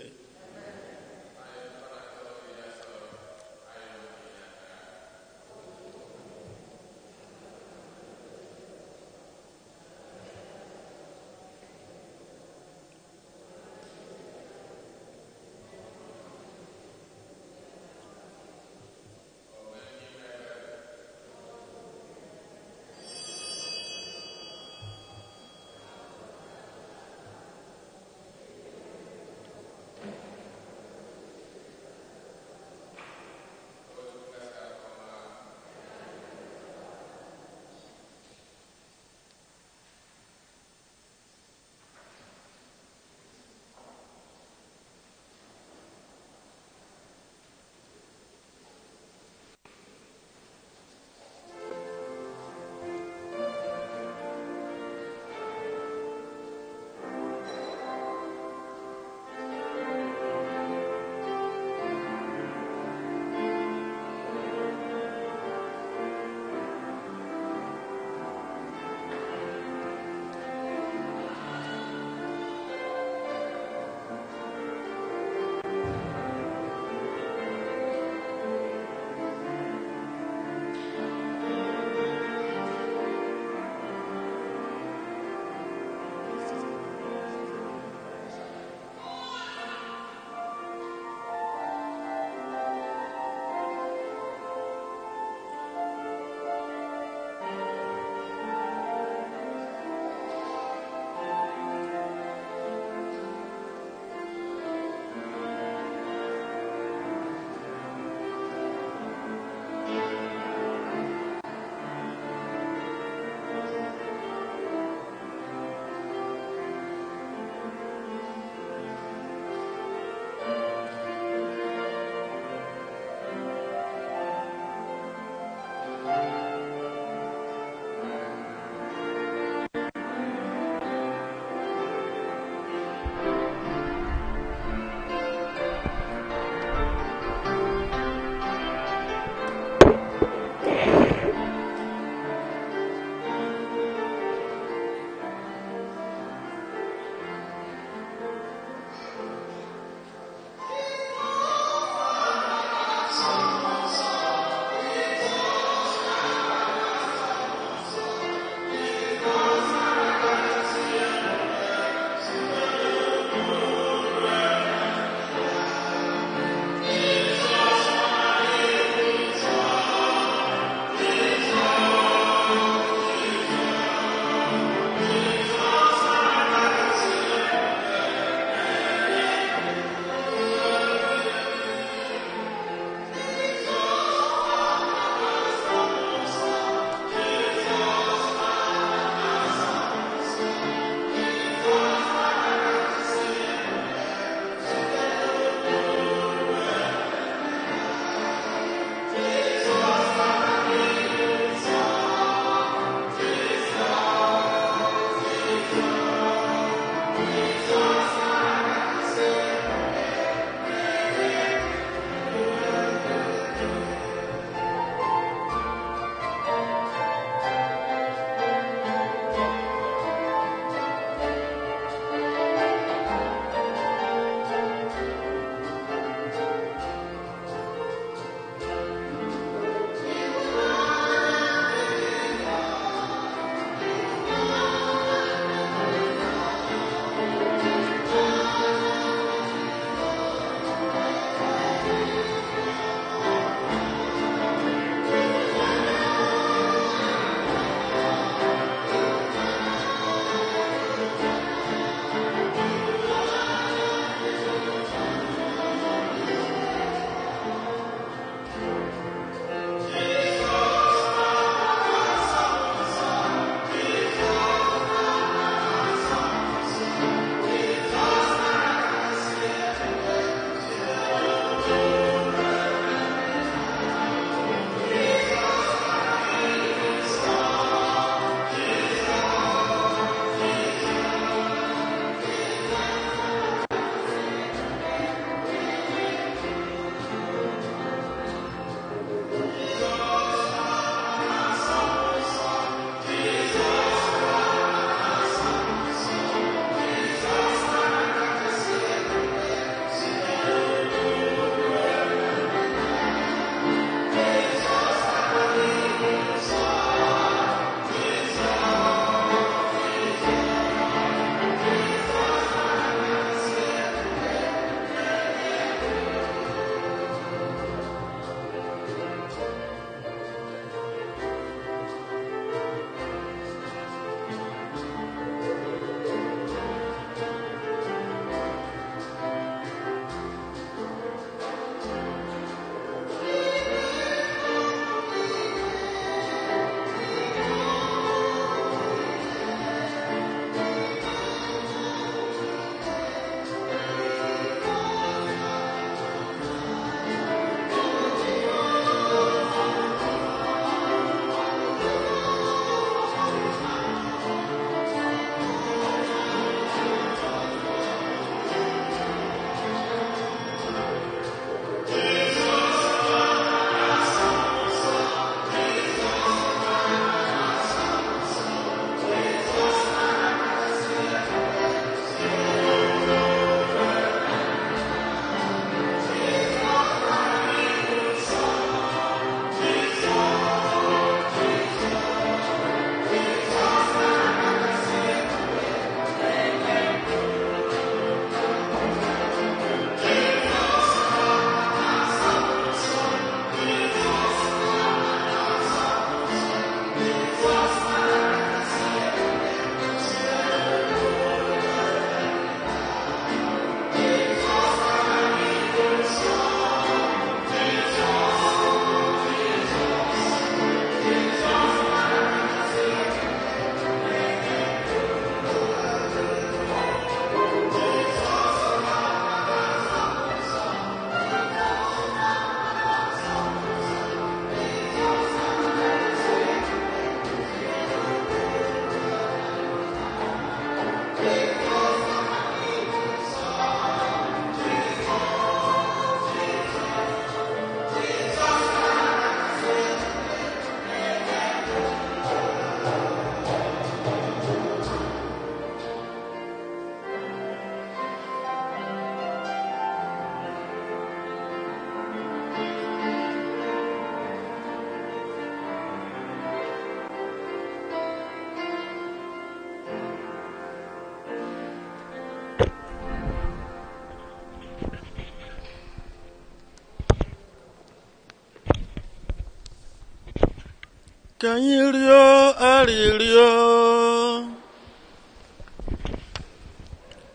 Ka anyị rịọ arịrịọ.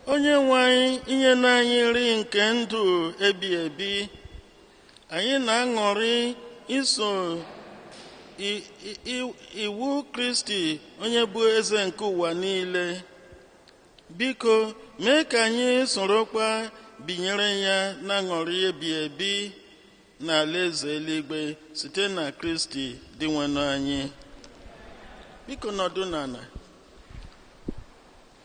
Onye nwe anyị, inye na anyị nri nke ndụ ebi ebi, anyị na-aṅụrị iso iwu Kristi onye bụ eze nke ụwa niile. Biko mee ka anyị sorokwa binyere ya na aṅụrị ebi ebi n'alaeze eluigwe site na Kristi dị nwenụ anyị. Biko nọdụ n'ala.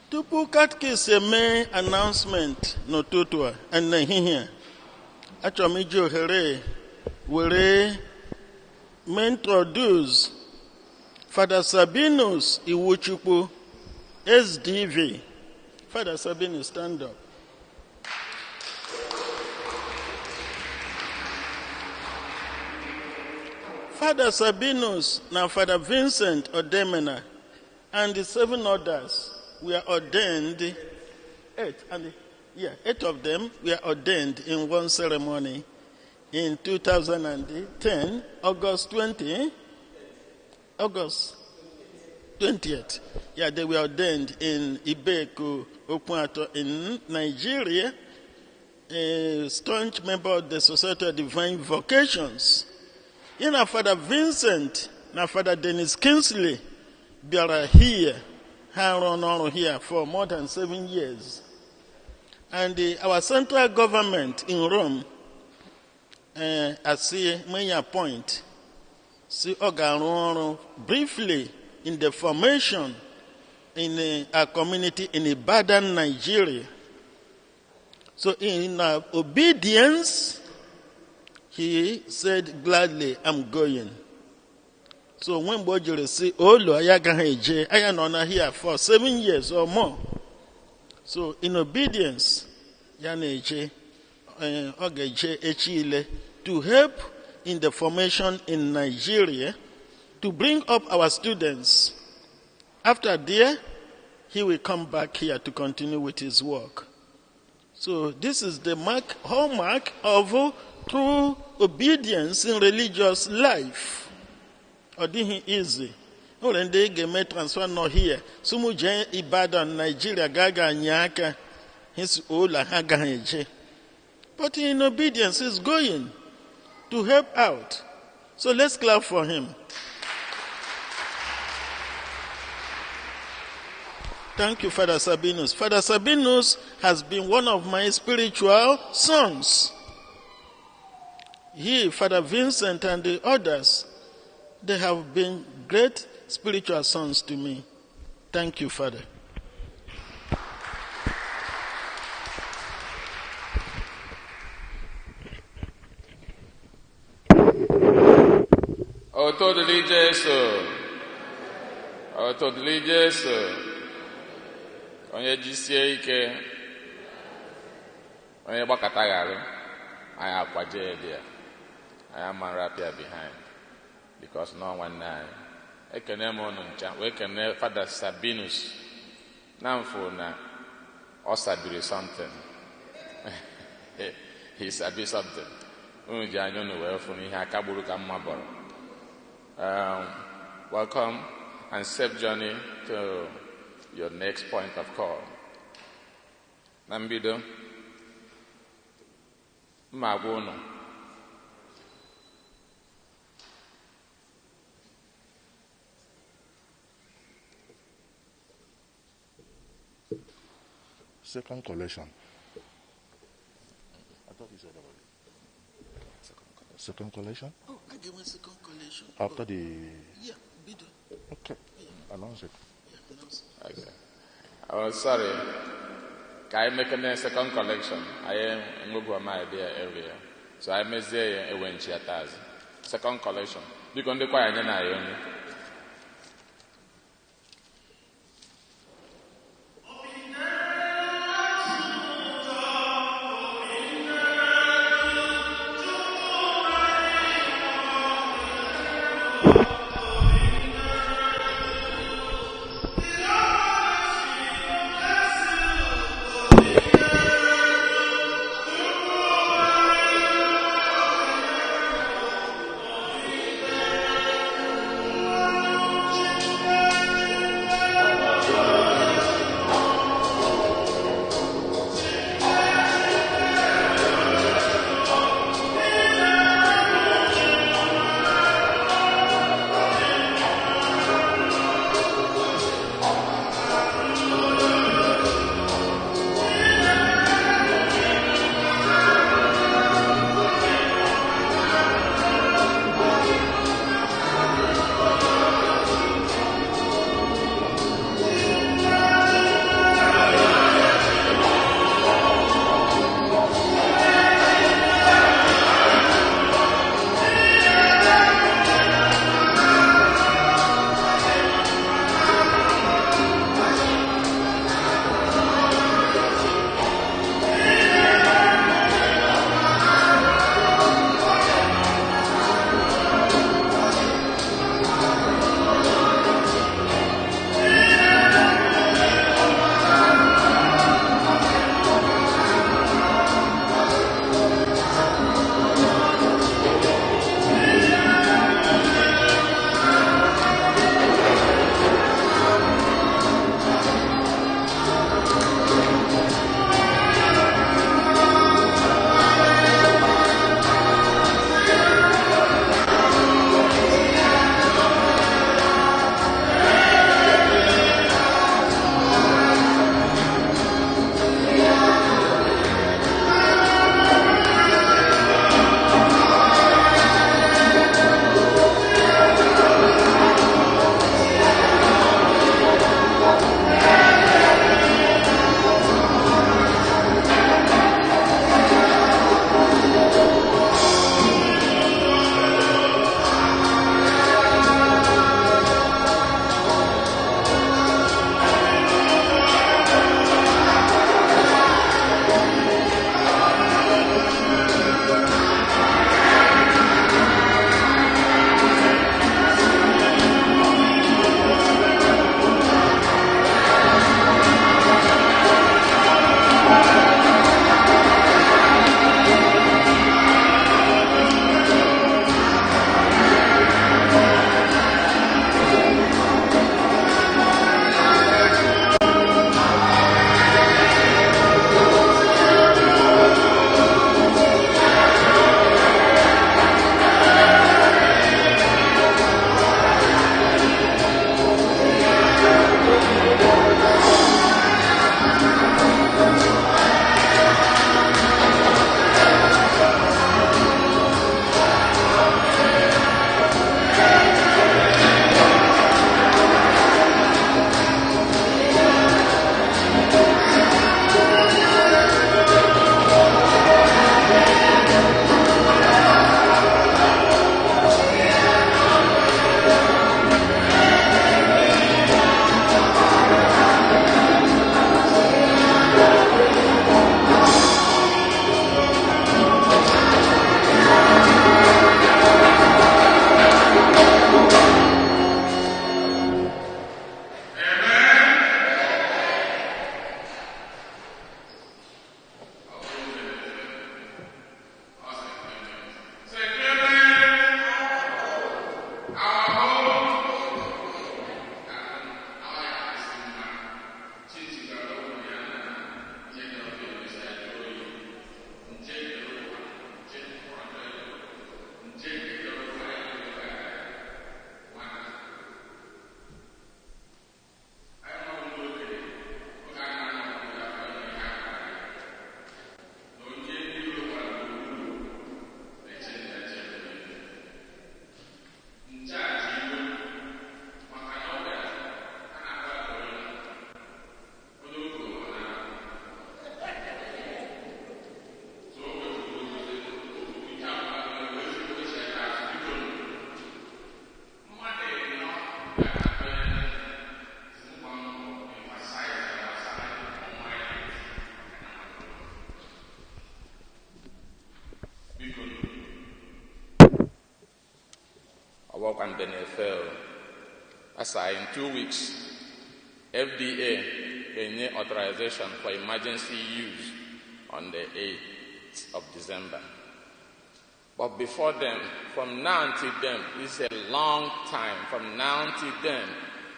Tupu katkis eme announcement n'ụtụtụ a n'ehihie a, achọrọ m iji ohere were mee introduce Father Sabinus Iwuchukwu, SDV. Father Sabinus, stand up. Father Sabinus na Father Vincent Odemena and the 7 others were ordained, 8 of them were ordained in one ceremony in 2010, August 20th. Yeah, they were ordained in Ibeku, Okuato in Nigeria, a staunch member of the Society of Divine Vocations. In Father Vincent na Father Dennis Kingsley bịara here, ha rụọ n'ọrụ here for more than 7 years. And our central government in Rome asị menya point si ọ ga-arụ ọrụ briefly in the formation in our community in Ibadan, Nigeria. So in obedience, he said gladly, I'm going. So when mgbe o jere si olu anyị agaghị eje, anyị nọ na here for 7 years or more. So in obedience, ya na-eje, ọ ga-eje echi ile to help in the formation in Nigeria, to bring up our students. After there, he will come back here to continue with his work. So this is the hallmark of true obedience in religious life. Ọ dịghị easy. O nwere ndị ga-eme transfer nọ here. So mụ jee Ibadan, Nigeria, ga nye aka. His ụlọ ha agaghị eje. But in obedience is going to help out. So let's clap for him. Thank you, Father Sabinus. Father Sabinus has been one of my spiritual sons. He, Father Vincent, and the others, they have been great spiritual sons to me. Thank you, Father.
Otodili Jesu. Otodili Jesu. Onye jisie ike, onye gbakọtagharị, anyị akwaje dị ya, anyị ama nrapịa behind, because nọ nwanne anyị. Ekene m unu ncha, wee kene Father Sabinus, na mfụ na ọ sabiri something. He sabi something. Unu ji anya unu wee fụ n'ihe aka gburu ka mma bọrọ. Welcome and safe journey to your next point of call. Na mbido, mma agwa unu.
Second collection. I thought you said about it. Second collection?
Oh, I gave a second collection.
After the...
Yeah, bido.
Okay.
Yeah.
Announce it.
Yeah, announce it.
Okay. Oh, sorry. Ka I make a second collection? I am my idea earlier. So I may say a when she has. Second collection. Because the choir na yon. mbe na-efe o. Asa in 2 weeks, FDA ga-enye authorization for emergency use on the 8th of December. But before then, from now until then, is a long time. From now until then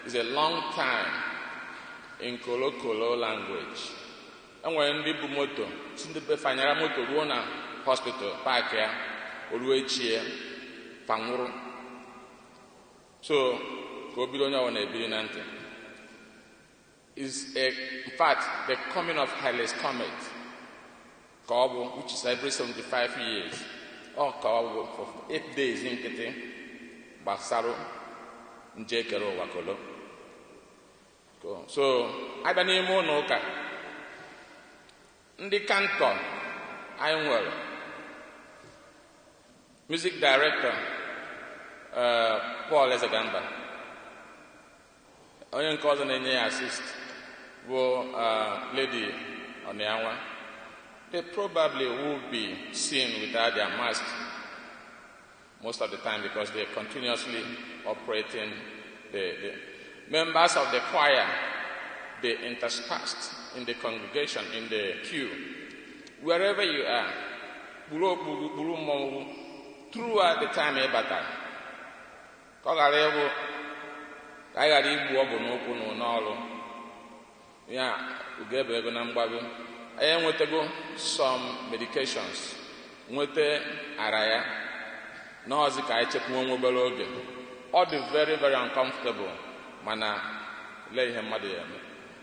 is a long time in Kolo Kolo language. Enwere ndị bu moto si ndị befanyara moto ruo na hospital park ya o ruo echi ya fanwụrụ. So ka o bido onye ọbụla ebiri na ntị. Is a, in fact, the coming of Halley's Comet ka ọ bụ, which is every 75 years. Ọ ka ọ bụ for 8 days nkịtị gbasara nje kere ụwa kolo. So abịa n'ime ụlọ ụka, ndị cantor anyị nwere music director, Paul Ezegamba, onye nke ọzọ na-enye ya assist bụ Lady Onianwa. They probably will be seen without their mask most of the time because they're continuously operating. The members of the choir, they interspersed in the congregation, in the queue. Wherever you are, kpuru okpu, kpuru mmọnwụ throughout the time ị batara, ka ọ ghara ịbụ ka anyị ghara igbu ọgụ n'ụkwụ na n'ọrụ ya ugebe ego na mgbago. Anyị enwetago some medications, nweta ara ya n'ọzi ka anyị chekwuo nwa obere oge. Ọ dị very, very uncomfortable, mana lee ihe mmadụ ya eme.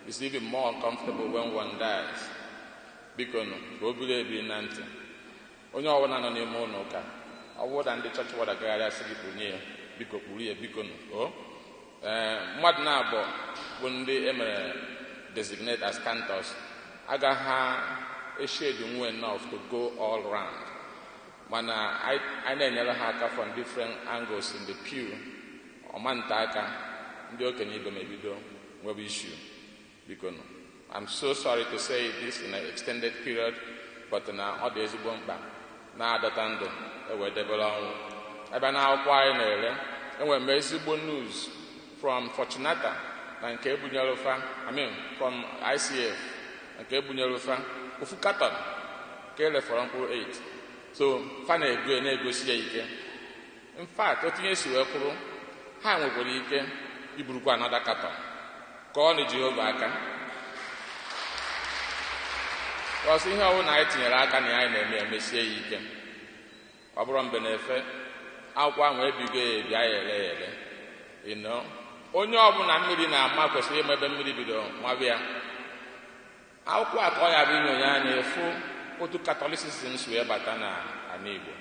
It's even more uncomfortable when one dies. Biko nụ, ka o biri ebiri na ntị onye ọbụla nọ n'ime ụlọ ụka. Ọ bụrụ na ndị chọọchị wada gagharị asị gị kpunye ya, biko kpuru ya, biko nụ. O ee, mmadụ na-abụ bụ ndị emere designate as cantors agaghị eshade nwe enough to go all round, mana anyị na-enyere ha aka from different angles in the pew. Ọma nta aka ndị okenye ibe m ebido nwebe issue. Biko nụ, I'm so sorry to say this in an extended period, but na ọ dị ezigbo mkpa na-adọta ndụ ewee debere ọnwụ. Ebe na akwụkwọ anyị na-ere, enwere m ezigbo news from Fortunata na nke ebunyere fa, I mean from ICF, nke ebunyere fa ofu carton ka elefọrọ mkpụrụ 8. So fa na-ego na-egosi ya ike. In fact, otu ihe si wee kwụrụ, ha nwekwara ike iburukwa another carton. Ka ọ na Jehova aka ọsọ ihe ọbụla anyị tinyere aka na anyị na-eme emesie ya ike. Ọ bụrụ mgbe na-efe akwụkwọ ahụ ebigo ya ebi, anyị ere ya ere. Ịnọ onye ọbụla mmiri na-ama kwesịrị ịma ebe mmiri bidoro mabịa. Akwụkwọ a ka ọ ya bụ inyonye anya efu otu Catholicism si wee bata na ala Igbo,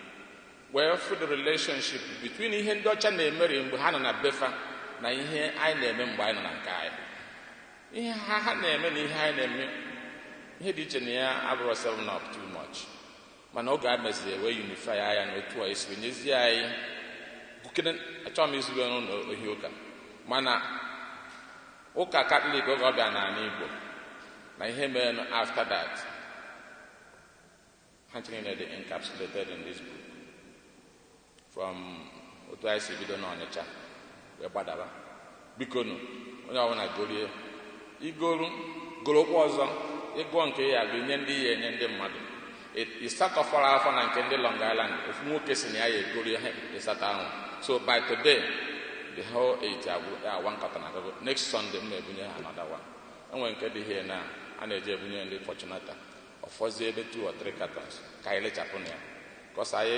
wee fụ the relationship between ihe ndị ọcha na-emeri mgbe ha nọ na befa na ihe anyị na-eme mgbe anyị nọ na nke anyị. Ihe ha na-eme na ihe anyị na-eme, ihe dị iche na ya abụrụ seven up too much, mana oge a meziri wee unify ya na otu a esi nyezie anyị. Achọghị m izube n'ụlọ ohi ụka, mana ụka Katọlik oge ọ bịa n'ala Igbo na ihe mere after that, ha niile dị encapsulated in this book, from otu anyị si bido n'Ọnịcha wee gbadaba. Bikonu, onye ọbụla gorie igoru gorokwa ọzọ, ịgụọ nke ya agụ nye ndị ya enye ndị mmadụ. Ịsatọ fọrọ afọ na nke ndị Long Island, ofu nwoke si na ya ya egori ha ịsatọ ahụ. So by today the whole eight agwụ ya, one carton agago. Next Sunday m na-ebunye ha another one. Enwere nke dị here na a na-eji ebunye ndị Fortunata, ọfọzie ebe two or three cartons ka anyị lechapụ na ya kọsa anyị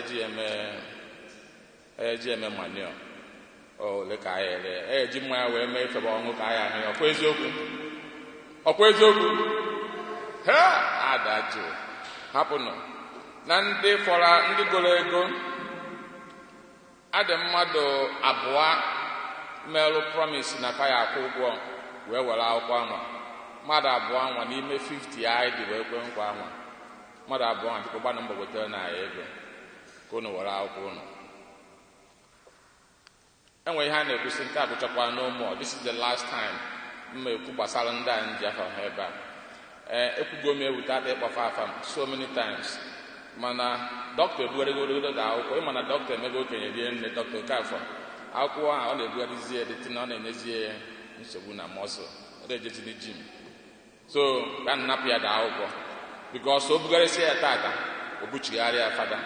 eji eme manure ole ka anyị ere eji mmanya wee mee ifebe ọṅụ ka anyị ahụ ya. Ọkwa eziokwu, ọkwa eziokwu. Ha ada jụụ hapụnụ na ndị fọrọ, ndị goro ego adị mmadụ abụọ merụ promise na fa ya akwụ ụgwọ wee were akwụkwọ anwa. Mmadụ abụọ anwa n'ime 50 anyị dị wee kwe nkwa anwa. Mmadụ abụọ anwa, biko gbanụ mbọ wetara na anyị ego ka unu were akwụkwọ unu. Enwere ihe a na-ekwusi nke a gụchakwa no more. This is the last time m ekwu gbasara ndị a nji afa ha ebe a. Ee, ekwugo m ewute ata ịkpọfa afa so many times, mana dọkịta ebugharịgoro da akwụkwọ. Ịma na dọkịta emego okenye rie nne. Dọkịta Okafọ Akwụkwọ ahụ ọ na-ebugharịzi ya dịtị na ọ na-enyezi ya nsogbu na mọsụl, ọ na-ejezi jim. So ka nnapụ ya da akwụkwọ, because o bugharịsịa ya tata, o buchigharịa ya fada.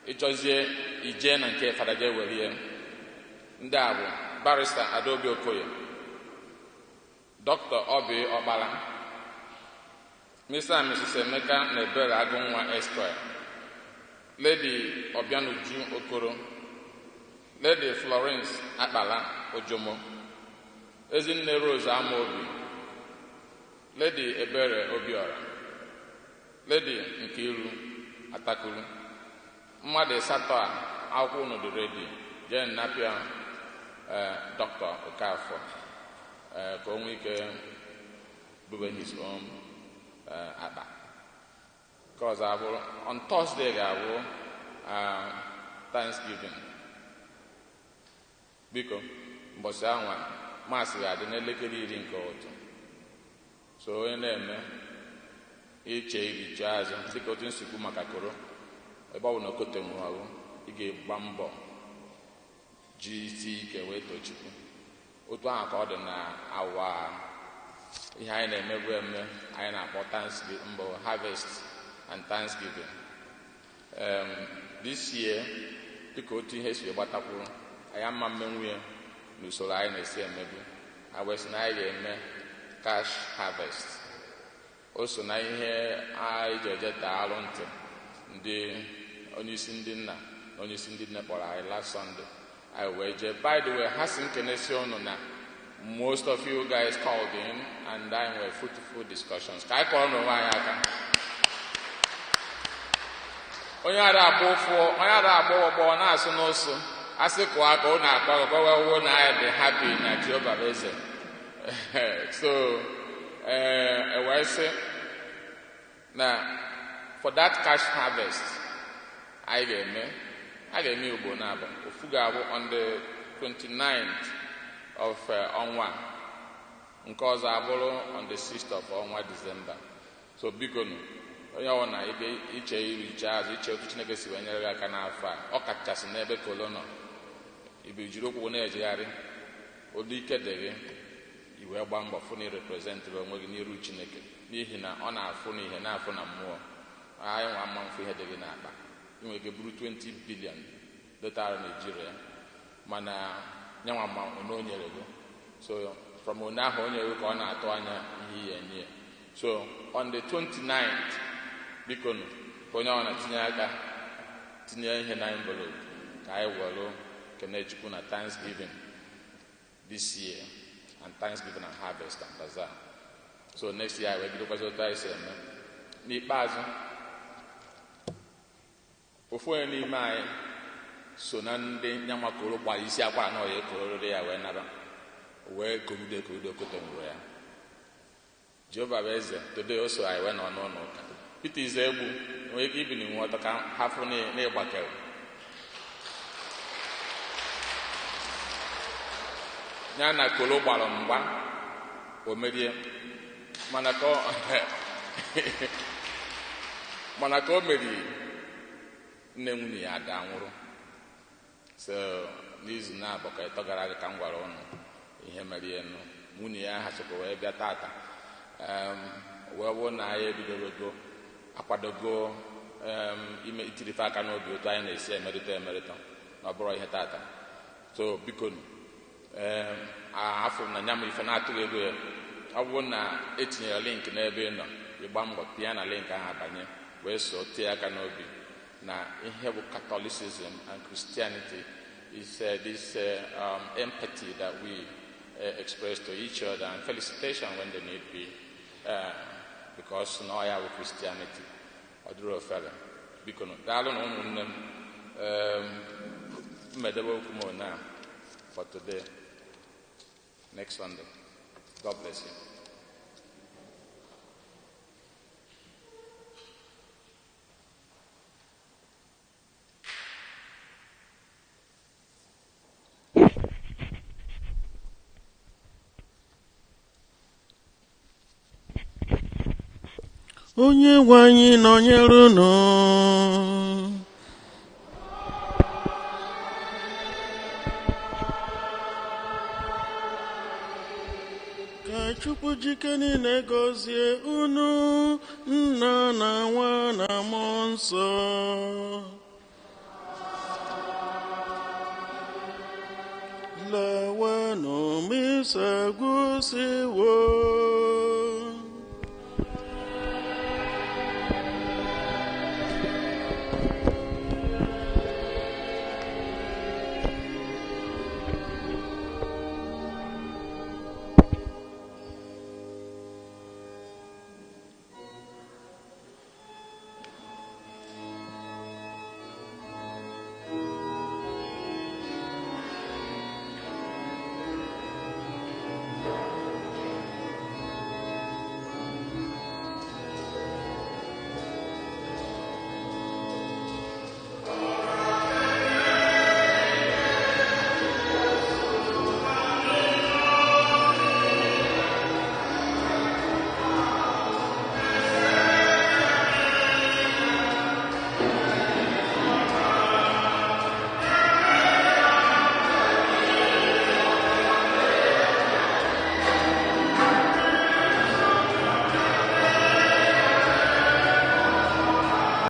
Ịchọzie ijee na nke fada jee were ya. Ndị a bụ Barrister Adaobi Okoye, Dr. Obi Ọkpara, Mr. and Mrs. Emeka na Ebere Agụnwa Esquire, Lady Obianuju Okoro, Lady Florence Akpala Ojomo, Ezinne Rose Amaobi, Lady Ebere Obiora, Lady Nkiru Atakuru. Mmadụ asatọ a, akwụkwọ unu dị ready. Jee nnapịa Dr. Okafor ka o nwee ike bube his own akpa. Nke ọzọ abụrụ on Thursday ga-abụ Thanksgiving. Biko, mbọchị anwa maasị ga-adị n'elekere 10 nke ụtụ. So onye na-eme iche iri chee azụ, dịka otu nsikwu maka koro, ebe ọ bụ na okote nwụrụ ọrụ, ị ga-agba mbọ ji isi ike wee too Chukwu. Otu ahụ ka ọ dị na awa ihe anyị na-emebu eme anyị na-akpọ Thanksgiving, mbụ harvest and Thanksgiving. This year, dịka otu ihe si gbatakwuru, anyị ama mmenwu ya n'usoro anyị na-esi emebu. Anyị wee sị na anyị ga-eme cash harvest. O so na ihe anyị ji eje taa alụ ntị ndị onyeisi ndị nna na onyeisi ndị nne kpọrọ anyị last Sunday. Anyị wee jee. By the way, ha si nkenesi unu na most of you guys called in and anyị nwere fruitful discussions. Ka anyị kọrọ n'onwe anyị aka. Onye ara agba ụfụ, onye ara agba ọgbọ na-asụ n'ụsụ, asị kụọ aka ọ na-akpa akụkọ wee wuo na anyị dị happy na Jehova bụ eze. So wee sị na for that cash harvest anyị ga-eme, a ga-eme ugbo na-abụ ofu ga-abụ on the 29th of ọnwa, nke ọzọ abụrụ on the 6th of ọnwa December. So biko nụ, onye ọbụla ebe iche iri iche azụ, iche otu Chineke si wee nyere gị aka n'afọ a, ọ kachasị n'ebe kolo nọ, ibe jiri ụkwụ na-ejegharị, olu ike dị gị, i wee gbaa mbọ fụ na ịreprezentịrị onwe gị n'iru Chineke, n'ihi na ọ na-afụ n'ihe na-afụ na mmụọ. Anyị nwa ama mfụ ihe dị gị n'akpa. Ị nwere ike bụrụ 20 billion dotara Nigeria, mana nyanwa ma one o nyere gị. So from one ahụ o nyere gị ka ọ na-atụ anya ihe ihe nye. So on the 29th, biko nụ, ka onye ọ na-etinye aka tinye ihe na envelope ka anyị were kene Chukwu na Thanksgiving this year, and Thanksgiving and harvest and bazaar. So next year anyị wee bidokwazi otu anyị si eme. N'ikpeazụ, ofu onye n'ime anyị so na ndị nyamakoro gbara isi akwara na ọya ekororo ya wee naba, wee korudo ekorudo okote nwụrụ ya. Jehova bụ eze, today o so anyị wee nọ n'ụlọ ụka. Peter Izegbu nwere ike ibili nwe ọtọ ka hafụ n'ịgbakere. Ya na kolo gbara mgba, o merie. Mana ka o meriri, nne nwunye ya ada nwụrụ. So n'izu na-abụ ka ịtọ gara aga ka m gwara ụnụ ihe mere nụ. Nwunye ya ha sokwa wee bịa tata. Wee bụ na anyị ebidogo akwadogo ime itirife aka n'obi otu anyị na-esi emerịta emerịta na ọ bụrụ ihe tata. So biko nụ, afọ na nya m ife na-atụghị ego ya. Ọ bụrụ na etinyere link n'ebe ị nọ, ịgba mbọ pịa na link ahụ abanye wee so tie aka n'obi na ihe bụ Catholicism and Christianity is this empathy that we express to each other and felicitation when they need be, because na ọ ya bụ Christianity. Ọ dịrị ofere. Biko nụ, daalụ na ụmụnne m. Mmedebe okwu m na for today. Next Sunday. God bless you.
Onye nwe anyị nọnyere unu. Chukwu jike niile gọzie unu, Nna na Nwa na Mmụọ Nsọ. Lawanụ, misa gwụsịwo.